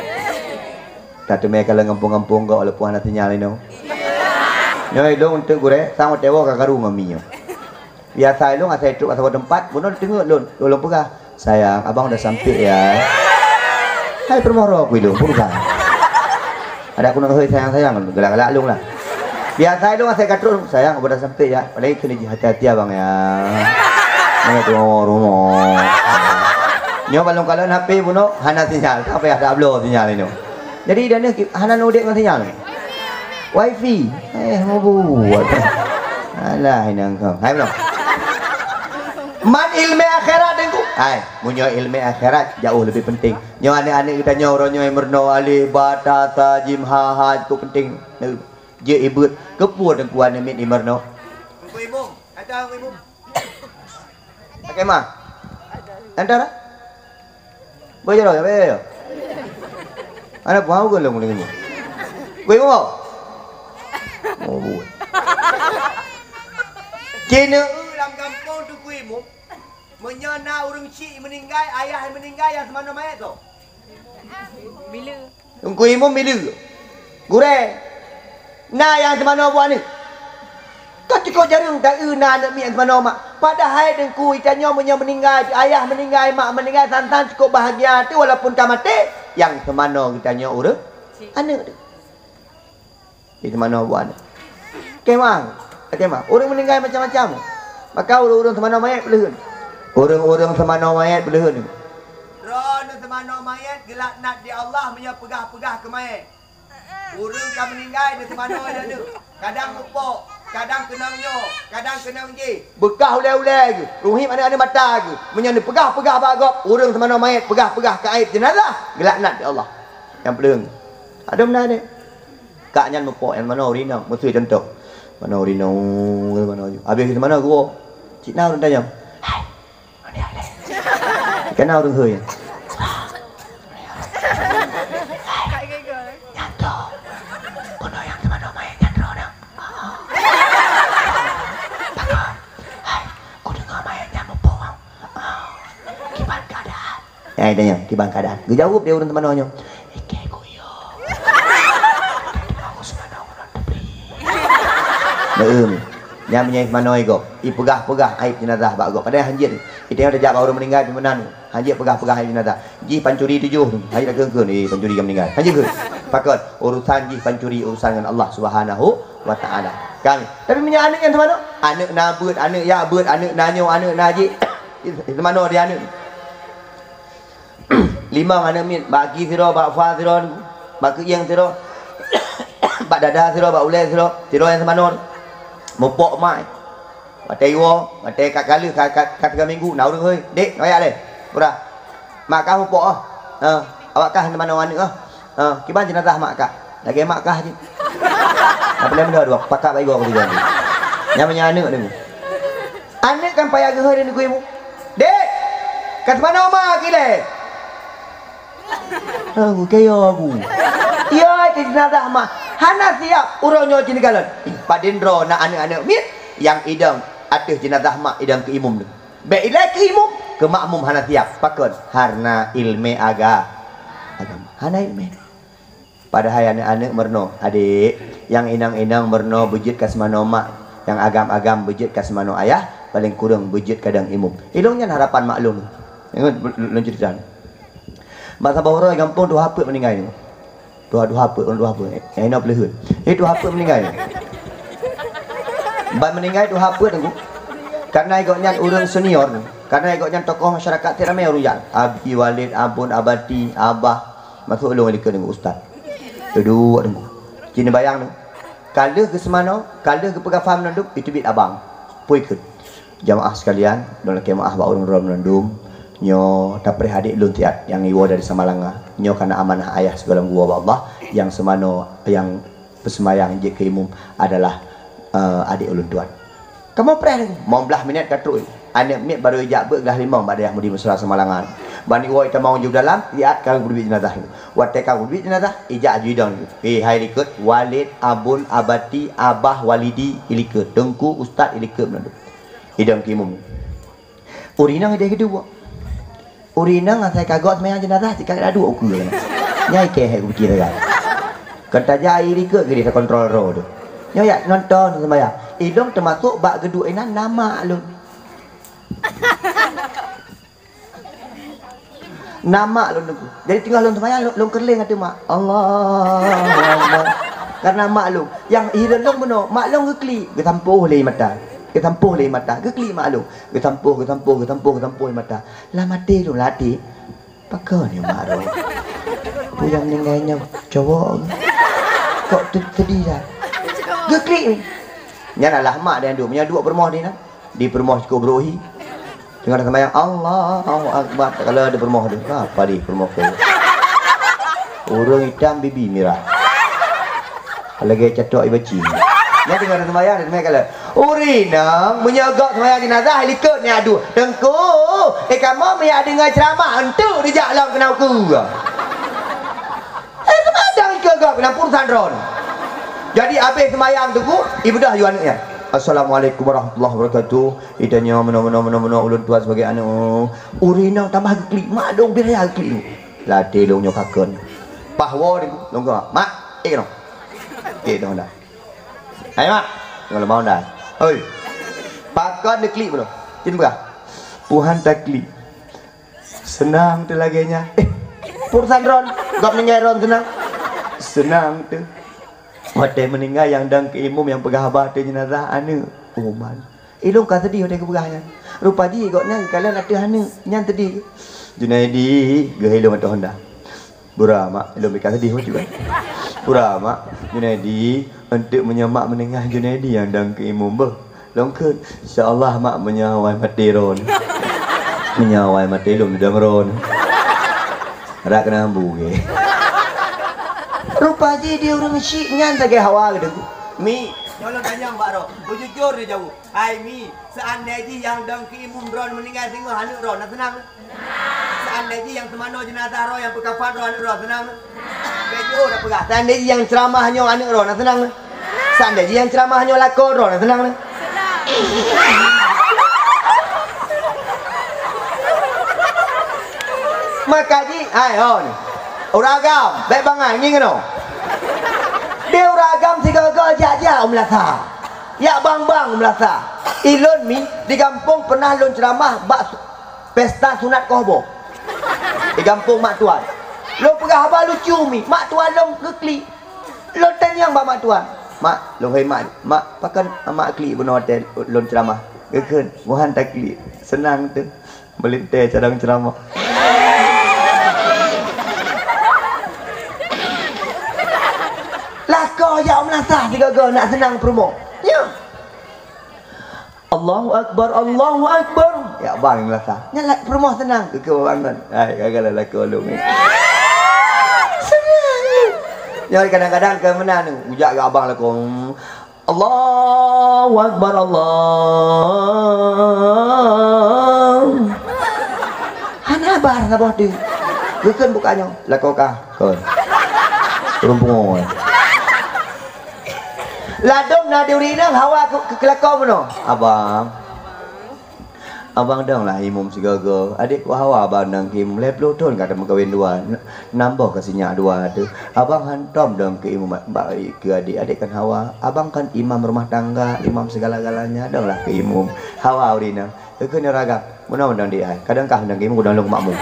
Tateumèe kalon gampông-gampông gob walaupun hana sinyal inoe. Nyoe ilôn eunteuk gurèe, sang watèe woe ka karu ngon minyeuk. Biasa ilôn asai trok saboh teumpat, bunoe teungeut lôn, lôn peugah, "Sayang, abang udah sampai ya." Hai peurumoh droe ku ilôn, peue urusan. Ada ku nang hôi sayang-sayang, galak-galak lôn lah. Biasa ilôn asai ka trok, "Sayang, abang udah sampai ya." Paléng kheun jih, "Hati-hati abang ya." Mana tu rumoh. Nyoe ban lôn kalon H P bunoe, hana sinyal, ka payah tabloe sinyal inoe. Jadi, dan hana udép ngon sinyal. Wifi. Eh, meubuet. Alah, inong kong. Hai, belum? Man ileumèe akhirat, Teungku. Hai, meunyoe ileumèe akhirat, jauh lebih penting. Nyoe aneuk-aneuk geutanyoe, uroe nyoe meurunoe alif, ba, ta, sa, jim, ha, ha, cukup penting. Jeuet ibeuet. Keupeue Teungku aneuk miet imeurunoe? Teungku Imum. Ada Teungku Imum. Pakai mah? Antara? Boh jaroe, boh jaroe. Ana buah ugon lôn deungon nyoe. Gue mau. Oh, buat. Kena lam gampông tu kui mu. Meunyoe na ureueng chik meuninggai, ayah meuninggai, nyang seumanoe manyét tu? Bila? Teungku Imum bila? Gurée, na nyang teumanoe buet aneuk. Ka cukôp jareueng taeu na aneuk miet nyang teumanoe mak. Padahai Teungku, geutanyoe meunyoe meuninggai, ayah meuninggai, mak meuninggai, san-san cukôp bahagia teuh walaupun ka maté, nyang teumanoe geutanyoe ureueng aneuk teuh. Di teumanoe buet aneuk. Kemah, kemah. Ureueng meuninggai macam-macam. Maka ureueng-ureueng teumanoe manyét peuleuheuen. Ureueng-ureueng teumanoe manyét peuleuheuen. Droeneuh teumanoe manyét geulaknat di Allah meunyoe peugah-peugah keu manyét. Ureueng ka meuninggai neuteumanoe lé neuk. Kadang mupok, kadang keunong nyoe, kadang keunong jih. Beukah ulée-ulée geuh, ruhib aneuk-aneuk mata geuh. Meunyoe neupeugah-peugah bak gob, ureueng teumanoe manyét peugah-peugah keu aéb jeunazah, geulaknat di Allah. Nyang peuleuheuen. Adoe meunan deh. Kak nyan mupok nyang manoe ureueng inong, meusui contoh. Manoe ureueng inong, manoe ju. Habéh geumanoe geuwoe. Cit na ureueng tanyong, "Hai, manoe hai lé?" Kana ureueng hôi. "Nyan toh. Bunoe nyang teumanoe manyét nyan droeneuh." "Pakon?" "Hai, kudeungoe manyét nyan mupok." "Kiban keuadaan?" Nyang itanyong, "Kiban keuadaan?" Geujaweueb lé ureueng teumanoe nyoe, "Ikei kuyue." Meu'euem. Nyan meunyoe manoe gob, ipeugah-peugah aéb jeunazah bak gob. Padahai hanjeuet. Itanyong tajak bak ureueng meuninggai pih meunan. Hanjeuet peugah-peugah aéb jeunazah. Jih pancuri tujoh, hanjeuet takheun-kheun, "Eh, pancuri ka meuninggai." Hanjeuet kheun. Pakon? Urusan jih pancuri urusan ngon Allah Subhanahu wa Ta'ala. Kan? Tapi meunyoe aneuk nyang teumanoe, aneuk na beuet, aneuk jak beuet, aneuk na nyoe, aneuk na jih. Teumanoe di aneuk. Limong aneuk miet, bak gaki sidroe, bak fa sidroe, bak keuieng sidroe, bak dada sidroe, bak ulée sidroe, sidroe nyang teumanoe. Mupok mai. Watée iwoe, watée ka, ka lheueh, ka, ka, ka tiga minggu, na ureueng hôi, "Dek, noyak lé." "Peue?" "Mak kah mupok, ah." "Ha, awak kah teumanoe aneuk, ah." "Ha, kiban jeunazah mak kah?" "Lagée mak kah jih." Apa lé meudeh dua, pakat bak igoe keu tiga. Nyan meunyoe aneuk nyoe. Aneuk kan payah geuhôi dan geuibu. "Dek, ka teumanoe mak kah ilée?" "Aku kaya aku." "Iya, di jeunazah mak." "Hana siap, uroe nyoe jineuk kalon." Padum droe na aneuk-aneuk miet nyang idong ateueh jeunazah mak idong keu imum tu. Bék ilée keu imum, keu makmum hana siap. Pakon? Hana ileumé aga-, agama. Hana ileumé. Padahai aneuk-aneuk meurunoe, adek, nyang inong-inong meurunoe beujeuet ka seumanoe mak, nyang agam-agam beujeuet ka seumanoe ayah, paleng kureueng beujeuet kadang imum. Ilong nyan harapan mak lôn. Ingat lôn ceurita. Bak saboh uroe gampông tuha peuet meuninggai. Tuha, tuha peuet, ureueng tuha peuet. Nyang inoe peuleuheut. Jadi tuha peuet meuninggai. Ban meuninggai tuha peuet, Teungku. Karena gobnyan ureueng senior, karena gobnyan tokoh masyarakat, ramé ureueng jak. Abi, Walid, Abon, Abati, Abah, masuk lôn likot, Teungku, ustaz. Duduek, Teungku. Cit neubayang, Teungku. Ka lheueh geuseumanoe, ka lheueh geupeugah faham mandum, iteubiet abang. Pue kheun. Jamaah sekalian, lôn lakée meuáh bak ureueng droe mandum. Nyoe tapreh adek lôn siat nyang iwoe dari Samalanga. Nyoe kana amanah ayah sigohlom geuwoe bak Allah, nyang seumanoe, nyang peuseumayang jeuet keu imum adalah, eh, adek ulôn tuan. Kamoe preh, lôn, limong blaih minét ka trok. Aneuk miet barô ijak beuet glah limong bak dayah Mudi Mesra Samalanga. Ban iwoe itamong ju dalam, siat ka geubeuet jeunazah. Watée ka geubeuet jeunazah, ijak aju idong. Eh, hai likot, Walid, Abon, Abati, Abah, Walidi, ilikot. Teungku, ustaz, ilikot mandum. Idong keu imum. Ureueng inong ideh keudua. Ureueng inong asai ka gob seumayang jeunazah, cit ka duek ukeue. Nyan ikée hai kupiké sagai. Kon tajak ilikot geudeh takontrol droe tu. Nyoe jak nonton seumayang. Ilong teumasok bak geuduek inan na mak lôn. Na mak lôn, Teungku. Jadi teungoh lôn seumayang, lôn, lôn keureuléng ateueh mak. Allahu Akbar. Karena mak lôn. Nyang hireuen lôn bunoe, mak lôn geuklik, geusampôh lé mata. Geusampôh lé mata, geuklik mak lôn. Geusampôh, geusampôh, geusampôh, geusampôh lé mata. Lam até lôn, lam até. Pakon nyoe mak lôn? Peue nyang meuninggai nyoe cowok? Kok tu sedih dah? Geuklik. Nyan alah mak dia duek, meunyoe duek peurumoh dia na. Di peurumoh cukôp brôk hi. Teungoh seumayang, Allahu Akbar. Takalon di peurumoh tu. Apa di peurumoh tu? Ureueng itam bibi mirah. Lagée catok ibaci. Nyan teungoh seumayang, seumayang kalon. Ureueng inong, meunyoe gob seumayang jeunazah, likot nyan aduh. Teungku, eh, kamoe meunyoe deungoe ceuramah, enteuk dijak lom keunoe ukeue. Eh, seumayang ikot gob, lam urusan droe. Jadi, abéh seumayang tu, ibeudôh ju aneuk nyan. "Assalamualaikum warahmatullahi wabarakatuh." Itanyoe meunoe, meunoe, meunoe, meunoe, ulôn tuan sebagai aneuk. Ureueng inong tambah geuklik, mak lôn bira geuklik. Lam até lôn nyoe kakon. Paih woe, lôn kheun, "Mak, eh, keunoe." Klik dong dah. Hai mak, ngon lemah dah. Oi. Pakon diklik belum? Cin berah. Tuhan taklik. Seunang teuh lagée nyan. Eh, pur san ron, gob ninggai ron seunang. Seunang teuh. Watée meuninggai nyang dong keu imum nyang peugah haba ateueh jeunazah aneuk. Uman. Ilôn ka seudeh watée geupeugah nyan. Rupa jih gobnyan geukalon ateueh aneuk. Nyan seudeh. Junaidi geuhilong ateueh honda. Bura mak, ilôn mita seudeh bacut kan. Bura mak, Junaidi, eunteuk meunyoe mak meuninggai Junaidi nyang dong keu imum beuh. Lôn kheun, insya Allah mak meunyoe awai maté droeneuh. Meunyoe awai maté lôn dong droeneuh. Rak keunan bu ge. Rupa jih di ureuëng syik nyan sagai hawa geudeungoe. Mi, nyoe lôn tanyong bak droe, beujujur dijaweueb. Hai Mi, seandai jih nyang dong keu imum droeneuh meuninggai singoh aneuk droeneuh, na seunang? Seandai jih nyang teumanoe jeunazah droeneuh, nyang peukafan droeneuh, aneuk droeneuh, na seunang? Bèk jiôh na peugah. Seandai jih nyang ceuramah nyoe aneuk droeneuh, na seunang? Seandai jih nyang ceuramah nyoe lakoe droeneuh, na seunang? Maka jih, hai ho ni. Ureuëng agam, bèk bangai ngieng keunoe. Di ureuëng agam sigoe-goe jak-jak u meulasa. Jak bang-bang u meulasa. Ilôn Mi di gampông peunah lôn ceuramah bak su-, pesta sunat kohboh. Di gampông mak tuan. Lôn peugah haba lucu Mi, mak tuan lôn geuklik. Lôn tanyong bak mak tuan. Mak, lôn hai mak, mak, pakon mak klik bunoe watée lôn ceuramah? Geukheun, muhan taklik. Seunang teuh. Meulintée carông ceuramah. Lakoe jak meulasa sigoe-goe nak seunang peurumoh. Nyo. Allahu Akbar, Allahu Akbar. Ya bang meulasa. Nyan la-, peurumoh seunang. Keu abang ngon. Hai, gagal lakoe lôn ni. Seunang. Nyoe kadang-kadang keu meunan ujak keu abang lakoe. Allahu Akbar, Allah. Hana bar saboh teuk. Geukheun buka nyoe, lakoe kah? Kon. Turun pungo. Ladôm na di ureueng inong hawa keu, keu, keu lakoe bunoe. Abang. Abang dong lah imum sigoe-goe. Adék ku hawa abang dong keu imum. Lhèe ploh thôn ka tameukawen dua. N-, nam boh ka sinyak dua teuh. Abang hantom dong keu imum ba-, baik keu adék. Adék kan hawa. Abang kan imam rumah tangga, imam segala-galanya. Dong lah keu imum. Hawa ureueng inong. Keu nyoe ragam. Meunoe dong di ai. Kadang kah dong keu imum, dong lôn keu makmum.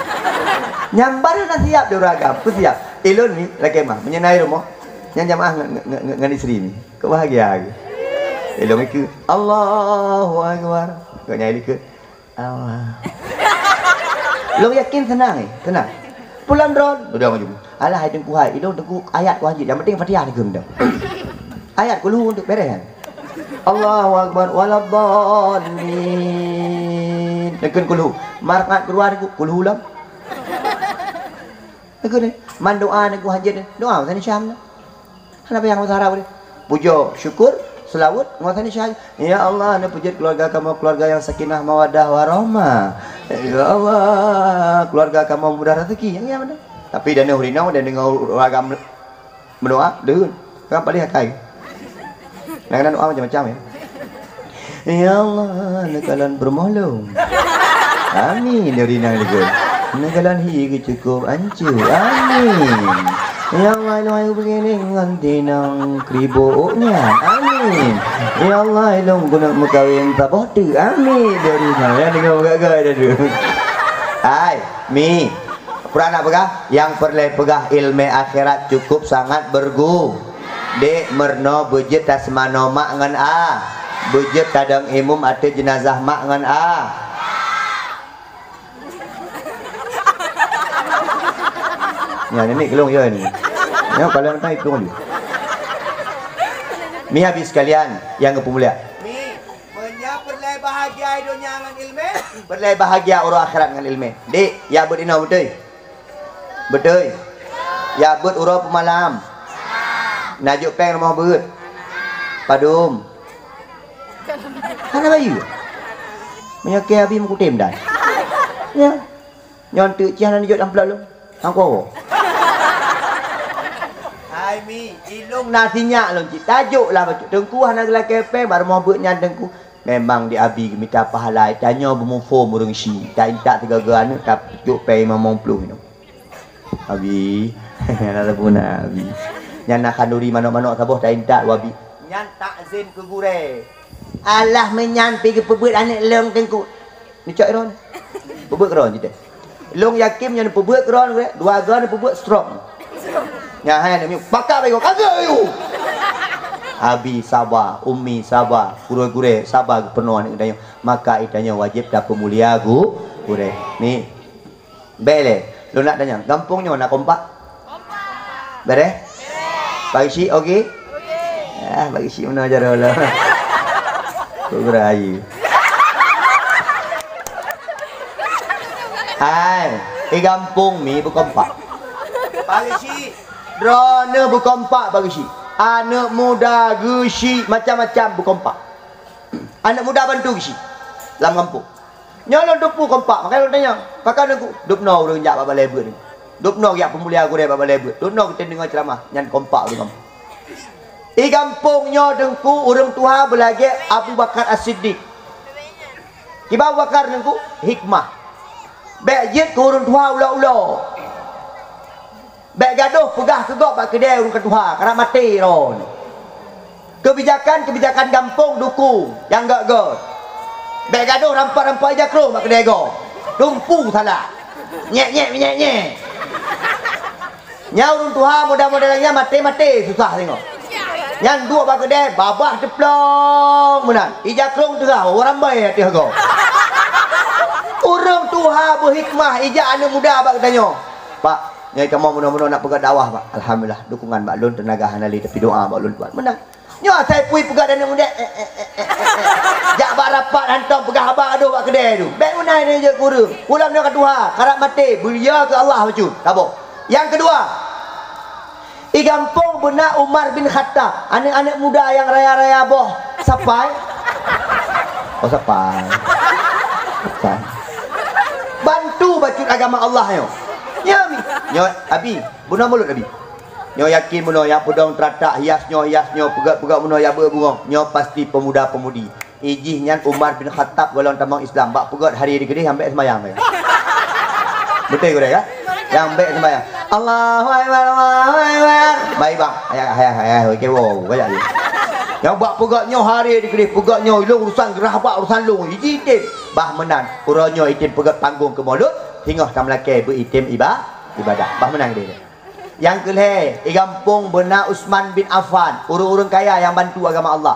Nyang baru na siap di ureueng agam. Ku siap. Ilôn ni lakèe mah. Meunyoe na i rumoh. Nyan jamaah nge-, nge-, nge-, ngon istri ni. Kok bahagia lagi? Ilôn ikeu, Allahu Akbar. Kok nyan ikeu, Allah. Lôn yakin seunang, eh, seunang. Pulang droen, udah maju. Alah, hai teungku hai, ilôn teungku ayat ku hanjeuet, yang penting Fatihah teungku dah. Ayat kulhu untuk beres kan? Allahu Akbar, waladdallin. Teungku kulhu. Markat keluar teungku, kulhu lom. Teungku ni, man doa teungku hanjeuet, doa masa ni Syam dah. Hana payah masa harap deh. Pujoe, syukur, seulaweuet, ngon sani syahadat. Ya Allah, neupeujeuet keuluwarga kamoe keuluwarga nyang sakinah, mawaddah, warahmah. Ya Allah, keuluwarga kamoe mudah raseuki. Nyang, nyang mana? Tapi dan ureueng inong dan deungoe ureueng agam meudoa, deuheun. Kan palih akai. Nah, kena doa macam-macam ya. Ya Allah, neukalon peurumoh lôn. Amin, ya Rina lagèe. Neukalon hi geucukôp ancô. Amin. Ya Allah, ilôn hai begini ngon tinong kribo nyan. Amin. Ya Allah, ilôn keuneuk meukawen saboh teuk. Amin, ya Rina. Ya, deungoe gak-gak dah tu. Hai, Mi. Peue na peugah? Nyang peureulèe peugah ileumèe akhirat cukup sangat bergu-, dek meurunoe beujeuet taseumanoe mak ngon a, beujeuet tadong imum ateueh jeunazah mak ngon a. Nyan, ni kelong ya ni. Nyan paling penting kelong ni. Mi, habis sekalian nyang geupeumulia. Mi, meunyoe peureulèe bahagia donya ngon ileumèe, peureulèe bahagia uroe akhirat ngon ileumèe. Dek, ya beuet inoe beutôi. Beutôi. Ya beuet uroe peumalam. Na jok péng rumoh beuet. Padum. Hana bayeue. Meunyoe keu Abi meukutem dan. Ya. Nyoe teuk cih hana jok lam plot lôn. Hang kuwoe. Hai Mi, ilôn na sinyak lôn cit. Tajok lah bacut. Teungku hana geulakèe péng, bak rumoh beuet nyan Teungku. Memang di Abi geumita pahala, tanyoe beumuphom ureueng syiek, ta-, intat sigoe-goe aneuk, ta-, jok péng limong ploh nyoe. Abi, hana tapuna, Abi. Nyan na khanduri manok-manok saboh taintat wabi. Nyan takzim keu gurée. Alah meunyan pi geupeubeuet aneuk lôn teungku. Neucok droe. Peubeuet droe jiteuh. Lôn yakin nyan peubeuet droe, dua droe peubeuet stroke. Nyan hai aneuk miet, pakak bayu, kagak bayu. Abi saba, umi saba, gurée-gurée saba geupeunoh aneuk geutanyoe. Maka geutanyoe wajéb tapeumulia gu-, gurée. Ni. Bèk lé, lôn nak tanyong, gampông nyoe na kompak? Bereh? Pak Geuchik oke? Ah, Pak Geuchik meunoe jaroe lôn. Kok geurayu. Hai, di gampông mi beukompak. Pak Geuchik, droeneuh beukompak Pak Geuchik. Aneuk muda Geuchik macam-macam beukompak. Aneuk muda Bantu Geuchik lam gampông. Nyoe lôn teupeu kompak, makajih lôn tanyong, pakon Teungku? Dubnoe ureueng jak bak balèe beuet. Dubnoe jak peumulia gurèe bak balèe beuet. Dubnoe geutem deungö ceuramah, nyan kompak ureueng gampông. Di gampông nyoe Teungku, ureueng tuha beulagèe Abu Bakar As-Siddiq. Kiban Abu Bakar Teungku? Hikmah. Bèk jeuet keu ureueng tuha ulo-ulo. Bèk gadôh peugah keu gob bak keudè ureueng ka tuha, karab maté droeneuh. Keubijakan-keubijakan gampông dukong nyang gèt-gèt. Bèk gadôh rampat-rampat ija krông bak keudè gob. Tumpu salah. Nyèk-nyèk, nyèk-nyèk. Nyan ureueng tuha model-model nyan maté-maté susah singoh. Nyan duek bak keudè babah teuplong meunan. Ija krông teurah, ureueng rambai ateueh gob. Ureueng tuha beuhikmah ija aneuk muda bak geutanyoe. Pak, nyoe kamoe meunoe-meunoe nak peugah dakwah, Pak. Alhamdulillah, dukungan bak lôn, teunaga hana lé, tapi doa bak lôn, Pak. Meunan. Nyoe asai pui peugah aneuk muda, eh, eh, eh, eh, eh, eh. Jak bak rapat hantom peugah haba gadôh bak keudè tu. Bèk meunan jeuet keu ureueng. Ulôn nyoe ka tuha, karab maté, beuria keu Allah bacut. Saboh. Nyang keudua, di gampông beuna Umar bin Khattab, aneuk-aneuk muda nyang raya-raya boh sapai. Oh, sapai. Sapai. Bantu bacut agama Allah nyoe. Nyoe, Mi. Nyoe, Abi. Bunoe mulod, Abi. Nyoe yakin bunoe nyang peudong teuratak hias nyoe, hias nyoe, peugöt-peugöt bunoe nyang beu bungöng. Nyoe pasti peumuda-peumudi. Ijih nyan Umar bin Khattab gohlom tamong Islam, bak peugöt hari di keudeh nyang bèk seumayang. Beutôi gurèe ka? Nyang bèk seumayang. Allahu Akbar, Allahu Akbar. Baik bang. Ayah, ayah, ayah, oke, wow, banyak je. Nyang bak peugöt nyoe hari di keudeh, peugöt nyoe lôn urusan geurah bak urusan lôn. Ijih item. Bah meunan, uroe nyoe item peugöt panggong keu Maulud, singoh tameulakèe beu item iba-, ibadah. Bah meunan keudeh. Nyang keu lhèe, di gampông beuna Utsman bin Affan, ureueng-ureueng kaya nyang bantu agama Allah.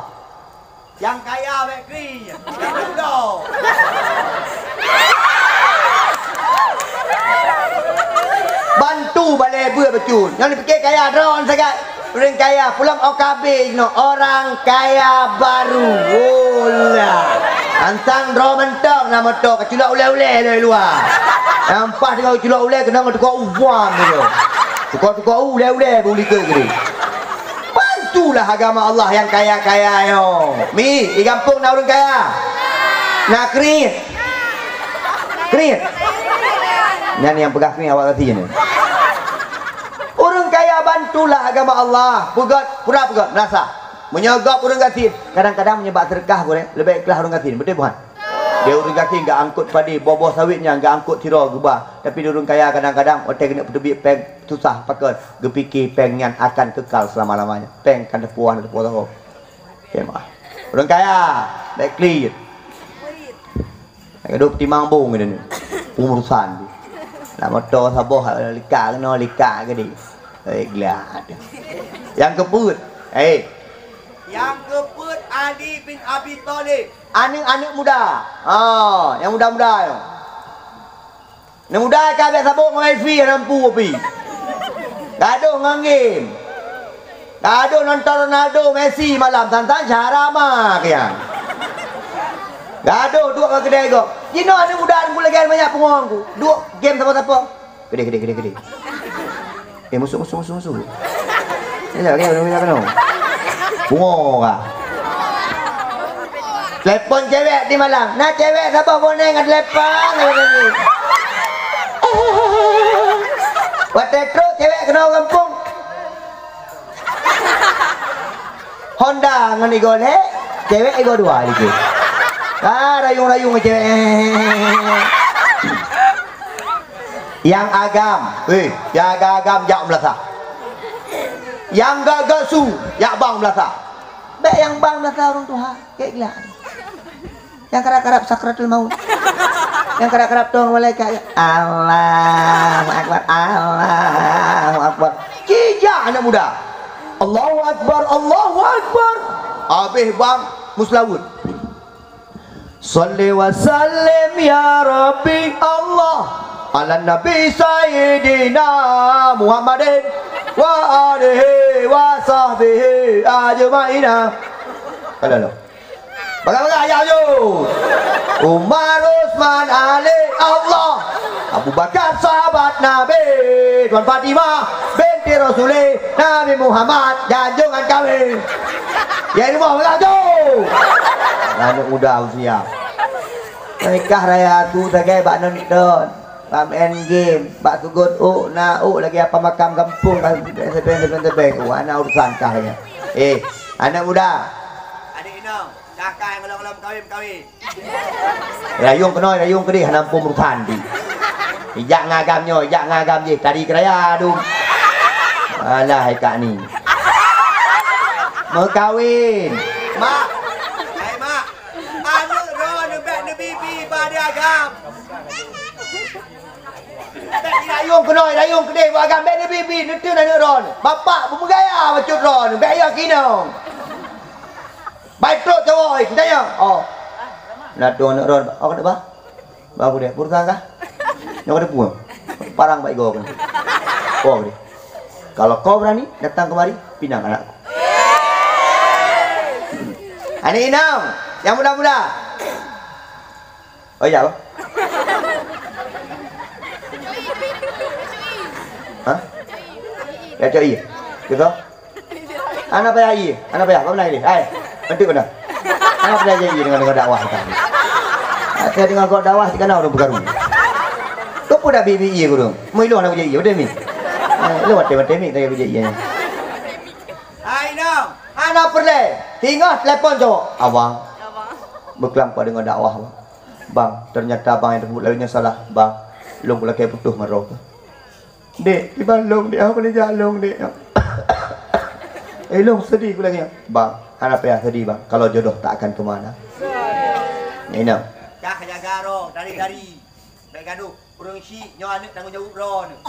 Nyang kaya bèk kri, nyang ulo. Bantu balèe beuet bacut. Nyang dipike kaya droen sagai. Ureueng kaya, pulang O K B jinoe, orang kaya baru. Olah. Ansang droe mantong na moto, kaculok ulèe-ulèe lé luwa. Nyang paih teungoh kaculok ulèe, keunong tukok u buam tu. Tukok-tukok u, ulèe-ulèe beu likot geude. Bantulah agama Allah nyang kaya-kaya nyoe. Mi, di gampông na ureueng kaya? Na kriet? Kriet? Nyan nyang peugah kriet awak gaki nyan. Ureueng kaya bantulah agama Allah. Peugöt, pura peugöt, meunasah. Meunyoe gob ureueng gasien, kadang-kadang meunyoe bak seudeukah gurèe, leubeh ikhlas ureueng gasien. Beutôi bukan? Di ureueng gasien geuangkot padé, boh-boh sawét nyan geuangkot sidroe geuba. Tapi di ureueng kaya kadang-kadang watèe keuneuk peuteubiet pèng susah pakon, geupike pèng nyan akan kekal selama-lamanya. Pèng kan teupuah, teupuah sahoe. Oke, maaf. Ureueng kaya, bèk kli. Nak gadoh peutimang bong geutanyoe. Pengurusan tu. Nak moto saboh, lika keunoe, lika keudeh. Eh, glak. Nyang keupeuet. Eh. Nyang keupeuet Ali bin Abi Thalib. Aneuk-aneuk muda. Ha, nyang muda-muda nyoe. Aneuk muda ka bèk sabong ngon wifi hana mampu pi. Gadoh ngon game. Gadoh nonton Ronaldo, Messi malam, san-san syahara ma keu nyan. Gadoh duek ngon keudè gob. Jinoe aneuk muda nunggu lagèe banyak pungo ku. Duek game sapo-sapo. Keudè, keudè, keudè, keudè. Eh, musoh, musoh, musoh, musoh. Ya, ya, ya, ya, ya. Bungo ka. Telepon cewek di malam. Na cewek saboh boneng ka telepon. Watèe trok cewek keunoe gampông. Honda ngon igo lhèe, cewek igo dua lagi. Ah, rayung-rayung cewek. Nyang agam, eh, nyang agam jak meulasah. Nyang gak-gak su, jak bang meulasa. Bék nyang bang meulasa ureuëng tuha, kek glak. Nyang karab-karab sakratul maut. Nyang karab-karab tong malaikat. Allahu akbar, Allahu akbar. Cijak aneuk muda. Allahu akbar, Allahu akbar. Habéh bang, muslawut. Shalli wa sallim ya Rabbi Allah ala Nabi Sayyidina Muhammadin wa alihi wa sahbihi ajma'ina. Kalau lo. Bagah-bagah ayah yo. Umar, Utsman, Ali, Allah. Abu Bakar sahabat Nabi. Tuan Fatimah binti Rasulih, Nabi Muhammad janjungan kami. Ya, di bawah belah tu. Aneuk muda usia. Nikah raya tu sagai bak nonton, bak main game, bak sugot uk, na uk lagi apa makam gampông kan, tebeng-tebeng tu, anak urusan kah ya. Eh, anak muda. Adik inong, kakak yang belum-belum kawin, kawin. Rayong keunoe, rayong keudeh, hana muphom urusan di. Ijak ngagam nyoe, ijak ngagam jih, tadi keuraya dum. Alah, hai Kak Ni. Meukawin. Mak. Hai, Mak. Aneuk droeneuh bèk neubibi bak di agam. Bèk rayong keunoe, rayong keudeh bak agam, bèk neubibi, neuteun aneuk droeneuh. Bapak beumeugaya bacut droeneuh, bèk ya kinong. Bai trok cowok, eh, tanya. Oh. Na tuan aneuk droeneuh, oh, kenapa? Bagus deh, perusahaan kah? Nyoe ka teupeue. Parang bak igoe keunoe. Kau deh. Kalau kau berani datang kemari, pinang anakku. Aneuk inong, yang muda-muda. Oh, ya, Bang. Hah? Ya, cok iya. Betul? Hana payah ie, hana payah, apa beuna ie? Hai, enteuk beuna. Hana payah ie deungon, deungon dakwah tadi. Saya deungon kok dakwah, cit kana ureueng peukaru. Kok peue dak bi-bi ie kureueng? Meu ilong hana kujak ie, beutôi mi? Eh, ilong watèe-watèe mi, saya kujak ie. Hai, Nong. Hana peureulèe. Singoh telepon cowok. Abang. Beuklam kok deungon dakwah, Bang. Bang, ternyata abang nyang teupeubut lagèe nyoe salah, Bang. Lôn kulakèe putôh ngon droe. Dek, kiban lôn, Dek, aku dijak lôn, Dek. Eh, lôn sedih aku lagi. Bang, hana payah sedih, Bang. Kalau jodoh tak akan kemana. Inong. Kah jaga droe, dari-dari. Bèk gadoh, ureueng syik nyoe aneuk tanggong jaweueb droeneuh.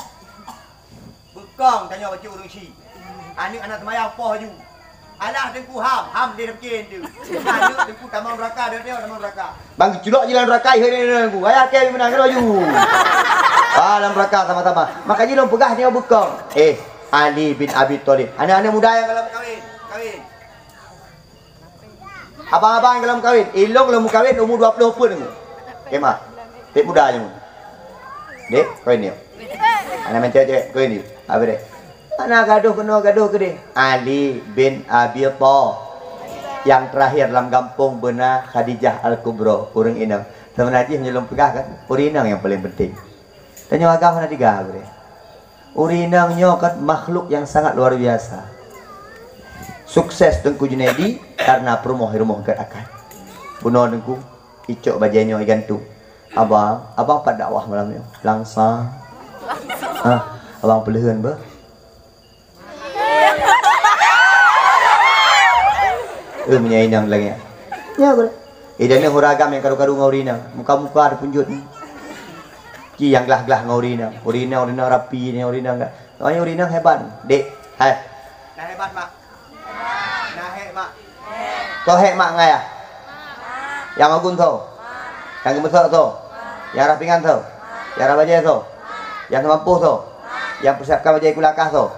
Beukong tanyoe bacut ureueng syik. Aneuk hana seumayang poh aju. Alah Teungku ham, ham lé tapiké tu. Aneuk Teungku tamong neuraka, dia, dia tamong neuraka. Bang, culok jih lam neuraka, ihôi, ihôi, ihôi, Teungku. Ayah kèe meunan keudroe ju. Ah, lam neuraka sama-sama. Maka jih lôn peugah nyoe beukong. Eh, Ali bin Abi Thalib. Aneuk-aneuk muda nyang ka lheueh meukawen, kawin. Abang-abang nyang ka lheueh meukawen. Ilôn lôn meukawen umu dua ploh peuet Teungku. Eh, mak. Dek muda nyoe. Dek, kawin nyoe. Aneuk meucewek-cewek, kawin nyoe. Habis dek. Hana gadoh keunoe gadoh keudeh. Ali bin Abi Tha-, nyang terakhir lam gampông beuna Khadijah Al-Kubra, ureueng inong. Seubeuna jih meunyoe lôn peugah kan, ureueng inong nyang paleng penting. Tanyoe agam hana tiga keudeh. Ureueng inong nyoe kan makhluk nyang sangat luar biasa. Sukses Teungku Junaidi karena peurumoh-rumoh gèt akai. Bunoe Teungku, icok bajèe nyoe igantung. Abang, abang pat dakwah malam nyoe? Langsang. Ha, abang peuleuheuen beuh. Eh, meunyoe inong lagèe nyan. Nyoe beuh. Eh, dan hura agam nyang karu-karu ngon ureueng inong. Muka-muka teupeunjot ni. Ci nyang glah-glah ngon ureueng inong. Ureueng inong, ureueng inong rapi, ureueng inong ka. Soalnya ureueng inong hebat. Dek, hai. Nah, hebat, Mak. Nah, hek, Mak. Soe hek mak ngon ayah? Nyang magun soe? Nyang geumeusok soe? Nyang rhah pingan soe? Nyang rhah bajèe soe? Nyang seumampoh soe? Nyang peusiapkan bajèe kulakah soe?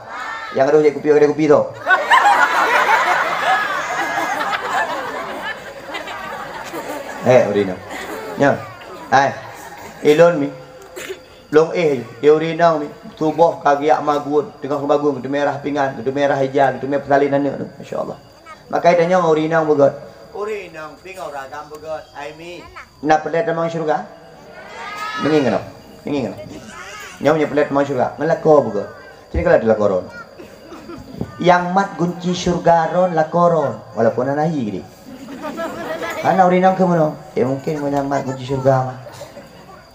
Nyang gadôh jép kupi, gadôh kupi soe? Hek, ureueng inong. Nyan. Hai. Ilôn mi. Lôn éh, di ureueng inong mi, suboh ka geujak magun, teungoh magun, geuteumé rhah pingan, geuteumé rhah ija, geuteumé peusalin aneuk tu, masya Allah. Maka tanyoe ngon ureueng inong beugöt. Ureueng inong pih ngon ureueng agam beugöt, hai mi. Na peureulèe tamong syeuruga? Deungö keunoe, deungö keunoe. Nyoe meunyoe peureulèe tamong syeuruga, ngon lakoe beugöt. Sini kalau ada lakoe droen. Nyang mat gunci syeuruga droen lakoe droen, walaupun hana hi geude. Hana ureueng inong keu meunoe. Eh, mungkin meunyoe mat gunci syeuruga mah.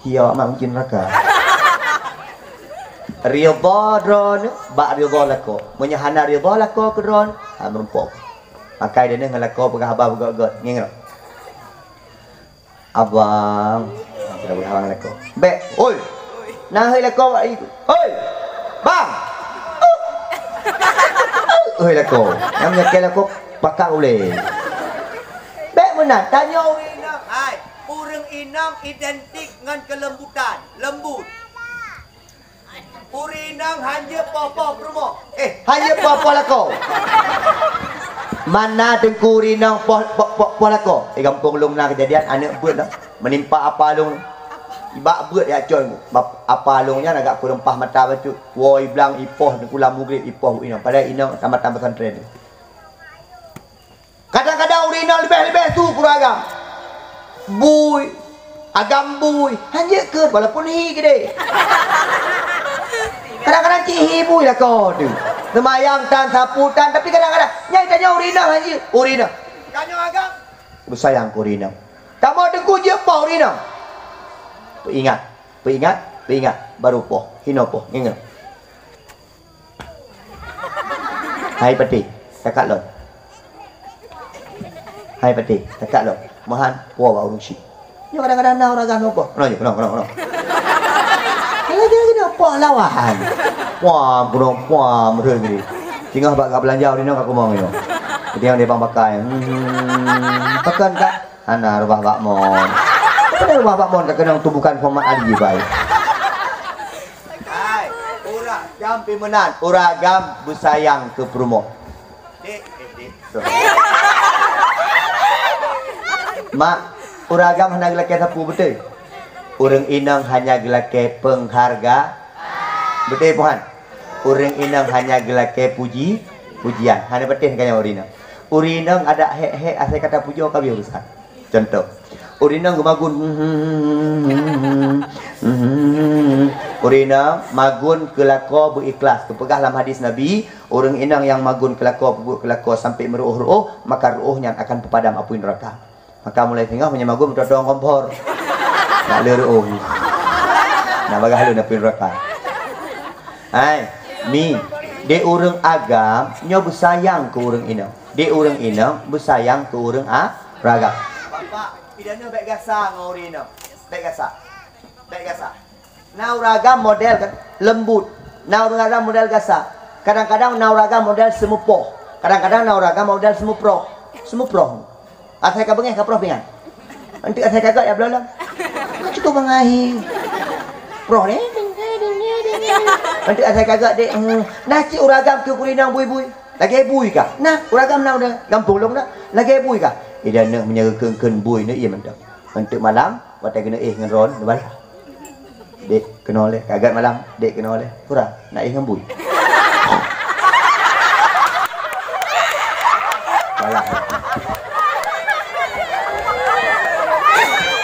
Hi awak mat gunci neuraka. Ridha droeneuh bak ridha lakoe. Meunyoe hana ridha lakoe keu droeneuh, ha, meurumpok. Makai droeneuh ngon lakoe peugah haba beugöt-göt. Ngieng lom. Abang. Kita peugah abang lakoe. Bèk. Oi. Nah, hei lakoe bak iku. Oi. Bang. Oi lakoe. Nyang meunyoe keu lakoe pakak ulèe. Bèk meunan. Tanyoe ureueng inong. Hai, ureueng inong identik ngon kelembutan. Lembut. Ureueng inong hanjeuet poh-poh peurumoh. Eh, hanjeuet poh-poh lakoe. Mana teungku ureueng inong poh, poh, poh, poh lakoe? Eh, gampông lôn na keujadian, aneuk beuet lah. Meunimpa apa lôn. Ibak beuet jak con. Bap-, apa lôn nyan agak kureueng paih mata bacut. Woe iblang ipoh teungku lam mugrib ipoh inong. Padahai inong tamatan pesantren. Kadang-kadang ureueng inong leubeh-leubeh su keu ureueng agam. Bui, agam bui, hanjeuet keuh walaupun hi keudeh. Kadang-kadang cit hi bui lakoe teuh. Seumayang tan, sapu tan, tapi kadang-kadang nyang tanyoe ureueng inong hanjeuet, ureueng inong. Tanyoe agam beusayang keu ureueng inong. Kamoe teungku jeuet poh ureueng inong. Peuingat, peuingat, peuingat, baru poh, hinoe poh, ingat. Hai patéh, takat lôn. Hai patéh, takat lôn. Meuhan, woe bak ureueng syik. Nyoe kadang-kadang na ureueng agam nyoe poh. Keunoe, keunoe, keunoe, keunoe. Lagèe geunoe poh lawan. Puam, keunoe, puam, rhoi geude. Singoh bak ka beulanja ureueng inong ka kumong nyoe. Jadi nyang di bang pakai. Hmm, pakon ka? Hana rubah bak mon. Apa dah rubah bak mon ka keunong tubukan Muhammad Ali bae. Hai, ureueng agam pih meunan, ureueng agam beusayang keu peurumoh. Dek, eh, dek. Mak, ureueng agam hana geulakèe sapeue beutôi. Ureueng inong hanya geulakèe peungharga. Beutôi, Pohan? Ureueng inong hanya geulakèe puji, pujian. Hana patéh gaya ureueng inong. Ureueng inong adak hék-hék asai ka tapujoe ka habéh urusan. Contoh, ureueng inong geumagun. Ureueng inong magun keu lakoe beu ikhlas. Geupeugah lam hadis Nabi, ureueng inong nyang magun keu lakoe, peubuet keu lakoe sampoe meuruôh-ruôh, maka ruôh nyan akan peupadam apui neuraka. Maka mulai singoh meunyoe magun meutoe-toe kompor. Nak le ruôh. Nak bagaih lôn apui neuraka. Hai, Mi, di ureueng agam nyoe beusayang keu ureueng inong. Di ureueng inong beusayang keu ureueng a-, ureueng agam. Bapak, pidana bèk gasa ngon ureueng inong. Bèk gasa. Bèk gasa. Na ureueng agam model kan lembut. Na ureueng agam model gasa. Kadang-kadang na ureueng agam model seumupoh. Kadang-kadang na ureueng agam model seumuproh. Seumuproh. Asai ka beungèh ka proh pingan. Enteuk asai ka gèt ya belom. Ka cukup bangai. Proh ni. Enteuk asai ka gèt dek. Hmm. Na cit ureueng agam keu ureueng inong bui-bui. Lagèe bui ka. Nah, ureueng agam na udah gampông lôn na. Lagèe bui ka. Ida neuh meunyoe kheun-kheun bui neuh ié mantong. Enteuk malam, watèe keuneuk éh ngon ron, neubalah. Dek, keunoe lé, ka gèt malam, dek keunoe lé. Pura, nak éh ngon bui. Balah.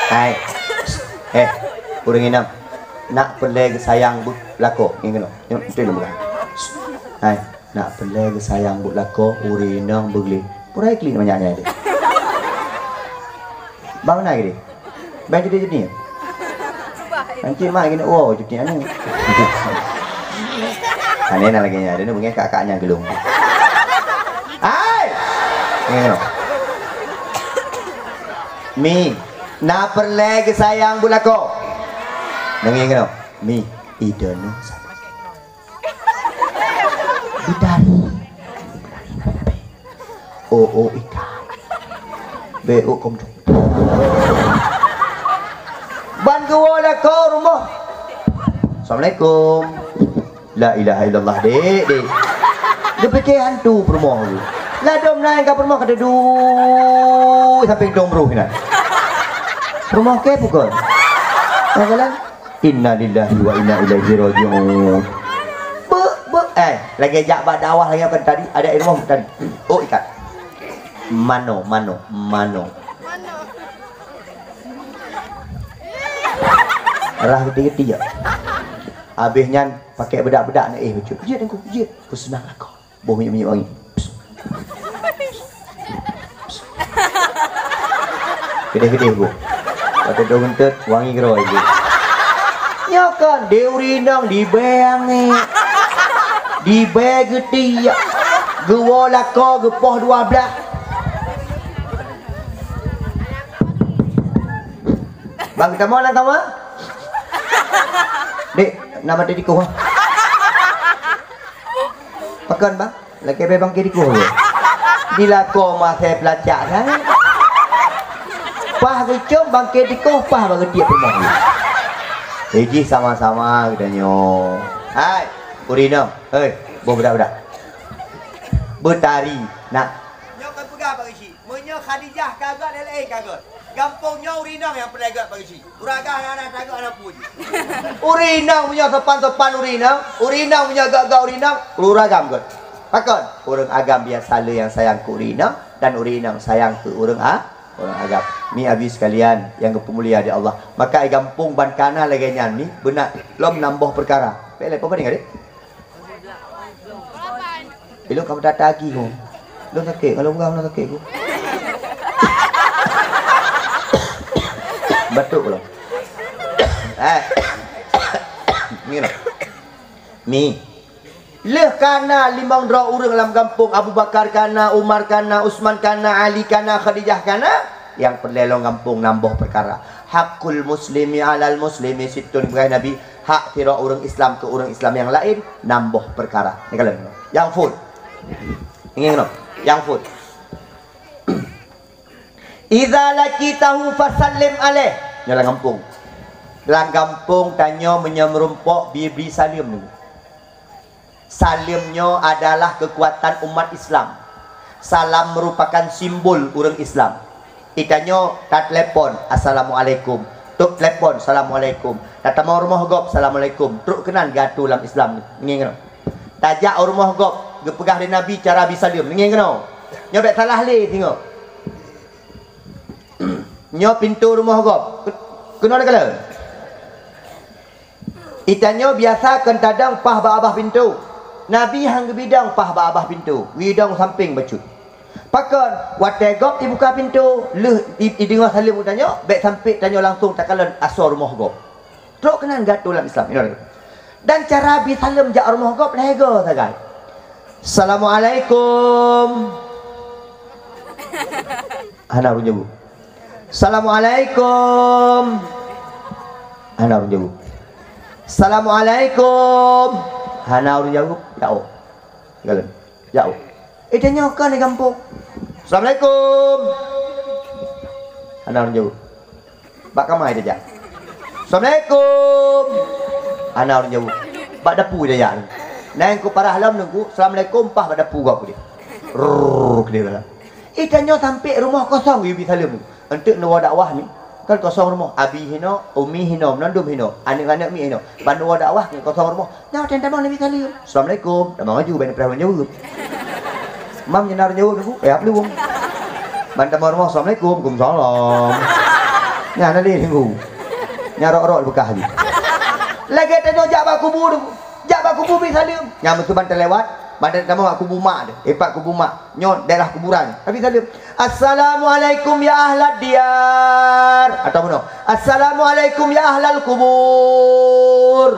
Hai. Eh, ureueng inong. Nak peureulèe geusayang beu lakoe. Ngieng keunoe. Nyoe, beutôi lôn peugah. Hai. Nak peureulèe geusayang buet lakoe, ureueng inong beugleh. Pura iklik banyak nyan deh. Bang na gede. Bang jadi jadi. Nanti mak gini, oh, jadi anu. Aneh na lagi nyan, dia beungèh kakak nyan gelung. Hai! Ngieng keunoe. Mi, na peureulèe geusayang buet lakoe. Ngieng keunoe. Mi, ida neuh. Bidari. Oh, oh, ikan. Be, oh, kom. Ban geuwoe lakoe rumoh. Assalamualaikum. La ilaha illallah, dek, dek. Geupike hantu peurumoh tu. Ladom naik ka peurumoh ka duek sampai dong bruh nyan. Peurumoh ke pukul. Nah, jalan. Innalillahi wa inna ilaihi raji'un. Bek, bek. Eh, lagèe jak bak dakwah lagèe apa tadi? Ada ilmu tadi. Oh, ikat. Mano, mano, mano. Rah geuti-geuti ya. Habis nyan pakai bedak-bedak na eh bacut. Jeuet aku, jeuet. Ku senang lakoe. Boh minyeuk-minyeuk wangi. Keudeh-keudeh boh. Watèe dong eunteuk wangi keudroe jih. Nyoe kan, di ureueng inong libée angék. Libée geutiek. Geuwoe lakoe geupoh dua blaih. Bang, tamong lam kama? Dek, nama tadi kau? Pakon, Bang? Lagèe bèe bangke tikoh. Di lakoe masai peulacak sangat. Paih geucom bangke tikoh, paih bak geutiek peurumoh. Eh, jih sama-sama geutanyoe. Hai, ureueng inong. Hei, boh budak-budak. Beutari, nak. Nyoe kan peugah bak geuchik. Meunyoe Khadijah ka gèt, laén ka gèt. Gampông nyoe ureueng inong nyang peureulèe gèt bak geuchik. Ureueng agam hana, hana tagok, hana peue jih. Ureueng inong meunyoe sopan-sopan ureueng inong, ureueng inong meunyoe gèt-gèt ureueng inong, ureueng agam gèt. Pakon? Ureueng agam biasa le nyang sayang keu ureueng inong dan ureueng inong sayang keu ureueng a-, ureueng agam. Mi abi sekalian nyang geupeumulia di Allah. Maka i gampông ban kana lagèe nyan mi, beuna lom nam boh peukara. Pek lé, peue bandeng, Adik? Ilôn ka meutata agi ku. Lôn sakét, kalau bukan lôn sakét ku. Batuk pula. Eh. Ni lah. Mi. Lheueh kana limong droe ureueng lam gampông, Abu Bakar kana, Umar kana, Utsman kana, Ali kana, Khadijah kana, nyang peureulèe lom gampông nam boh peukara. Hakul muslimi alal muslimi sittun, peugah Nabi, hak sidroe ureueng Islam keu ureueng Islam nyang laén nam boh peukara. Ni kalon. Nyang phôn. Ingat keunoe. Nyang phôn. Idza laqitahu fasallim alaih. Nyoe lam gampông. Lam gampông tanyoe meunyoe meurumpok, bri-bri saleuem dulu. Saleuem nyoe adalah keukuatan umat Islam. Salam meurupakan simbol ureueng Islam. Itanyoe tateulepon, "Assalamualaikum." Tôb teulepon, "Assalamualaikum." Tatamong rumoh gob, "Assalamualaikum." Trok keunan geuatô lam Islam. Ngieng keunoe. Tajak u rumoh gob, geupeugah lé Nabi cara bi saleuem. Ngieng keunoe. Nyoe bèk salah lé singoh. Nyoe pintoe rumoh gob. Keunoe lé kalon. Itanyoe biasa kon tadong paih bak babah pintoe. Nabi han geubidong paih bak babah pintoe, geubidong sampéng bacut. Pakon? Watèe gob ibuka pintoe, lheueh i-, ideungoe saleuem geutanyoe, bèk sampé tanyoe langsong takalon asoe rumoh gob. Trok keunan geuatô lam Islam. Inoe. Dan cara bi saleuem jak rumoh gob lhèe goe sagai. "Assalamualaikum." Hana ureueng jaweueb. "Assalamualaikum." Hana ureueng jaweueb. "Assalamualaikum." Hana ureueng jaweueb. Jaoh. Galon. Jaoh. Eh, tanyoe kan di gampông. "Assalamualaikum." Hana ureueng jaweueb. Bak kama tajak. "Assalamualaikum." Hana ureueng jaweueb. Bak dapu tajak. Nyan ku parah lom nunggu, "Assalamualaikum," paih bak dapu gob keudéh. Rrrr, keudéh dalam. Eh, tanyoe sampé rumoh kosong, yue bi saleuem. Enteuk neuwoe dakwah nyoe, kan kosong rumoh. Abi hinoe, umi hinoe, meunandum hinoe, aneuk-aneuk miet hinoe. Ban neuwoe dakwah ngon kosong rumoh. Nyoe watèe tamong neubi saleuem. "Assalamualaikum." Tamong laju, bèk neupeurah ureueng jaweueb. Mam nyan na ureueng jaweueb nunggu, eh, ap leuwong. Ban tamong rumoh, "Assalamualaikum." "Waalaikumsalam." Nyan na lé nunggu. Nyan rot-rot beukah jih. Lagèe tanyoe jak bak kubu nunggu. Jak bak kubu bi saleuem. Nyan meuseuban teulewat, ban tamong bak kubu mak teuh. Eh, pat kubu mak. Nyoe daerah kuburan. Tapi saleuem. "Assalamualaikum ya ahlad diyar." Atau bunoe, "Assalamualaikum ya ahlal kubur."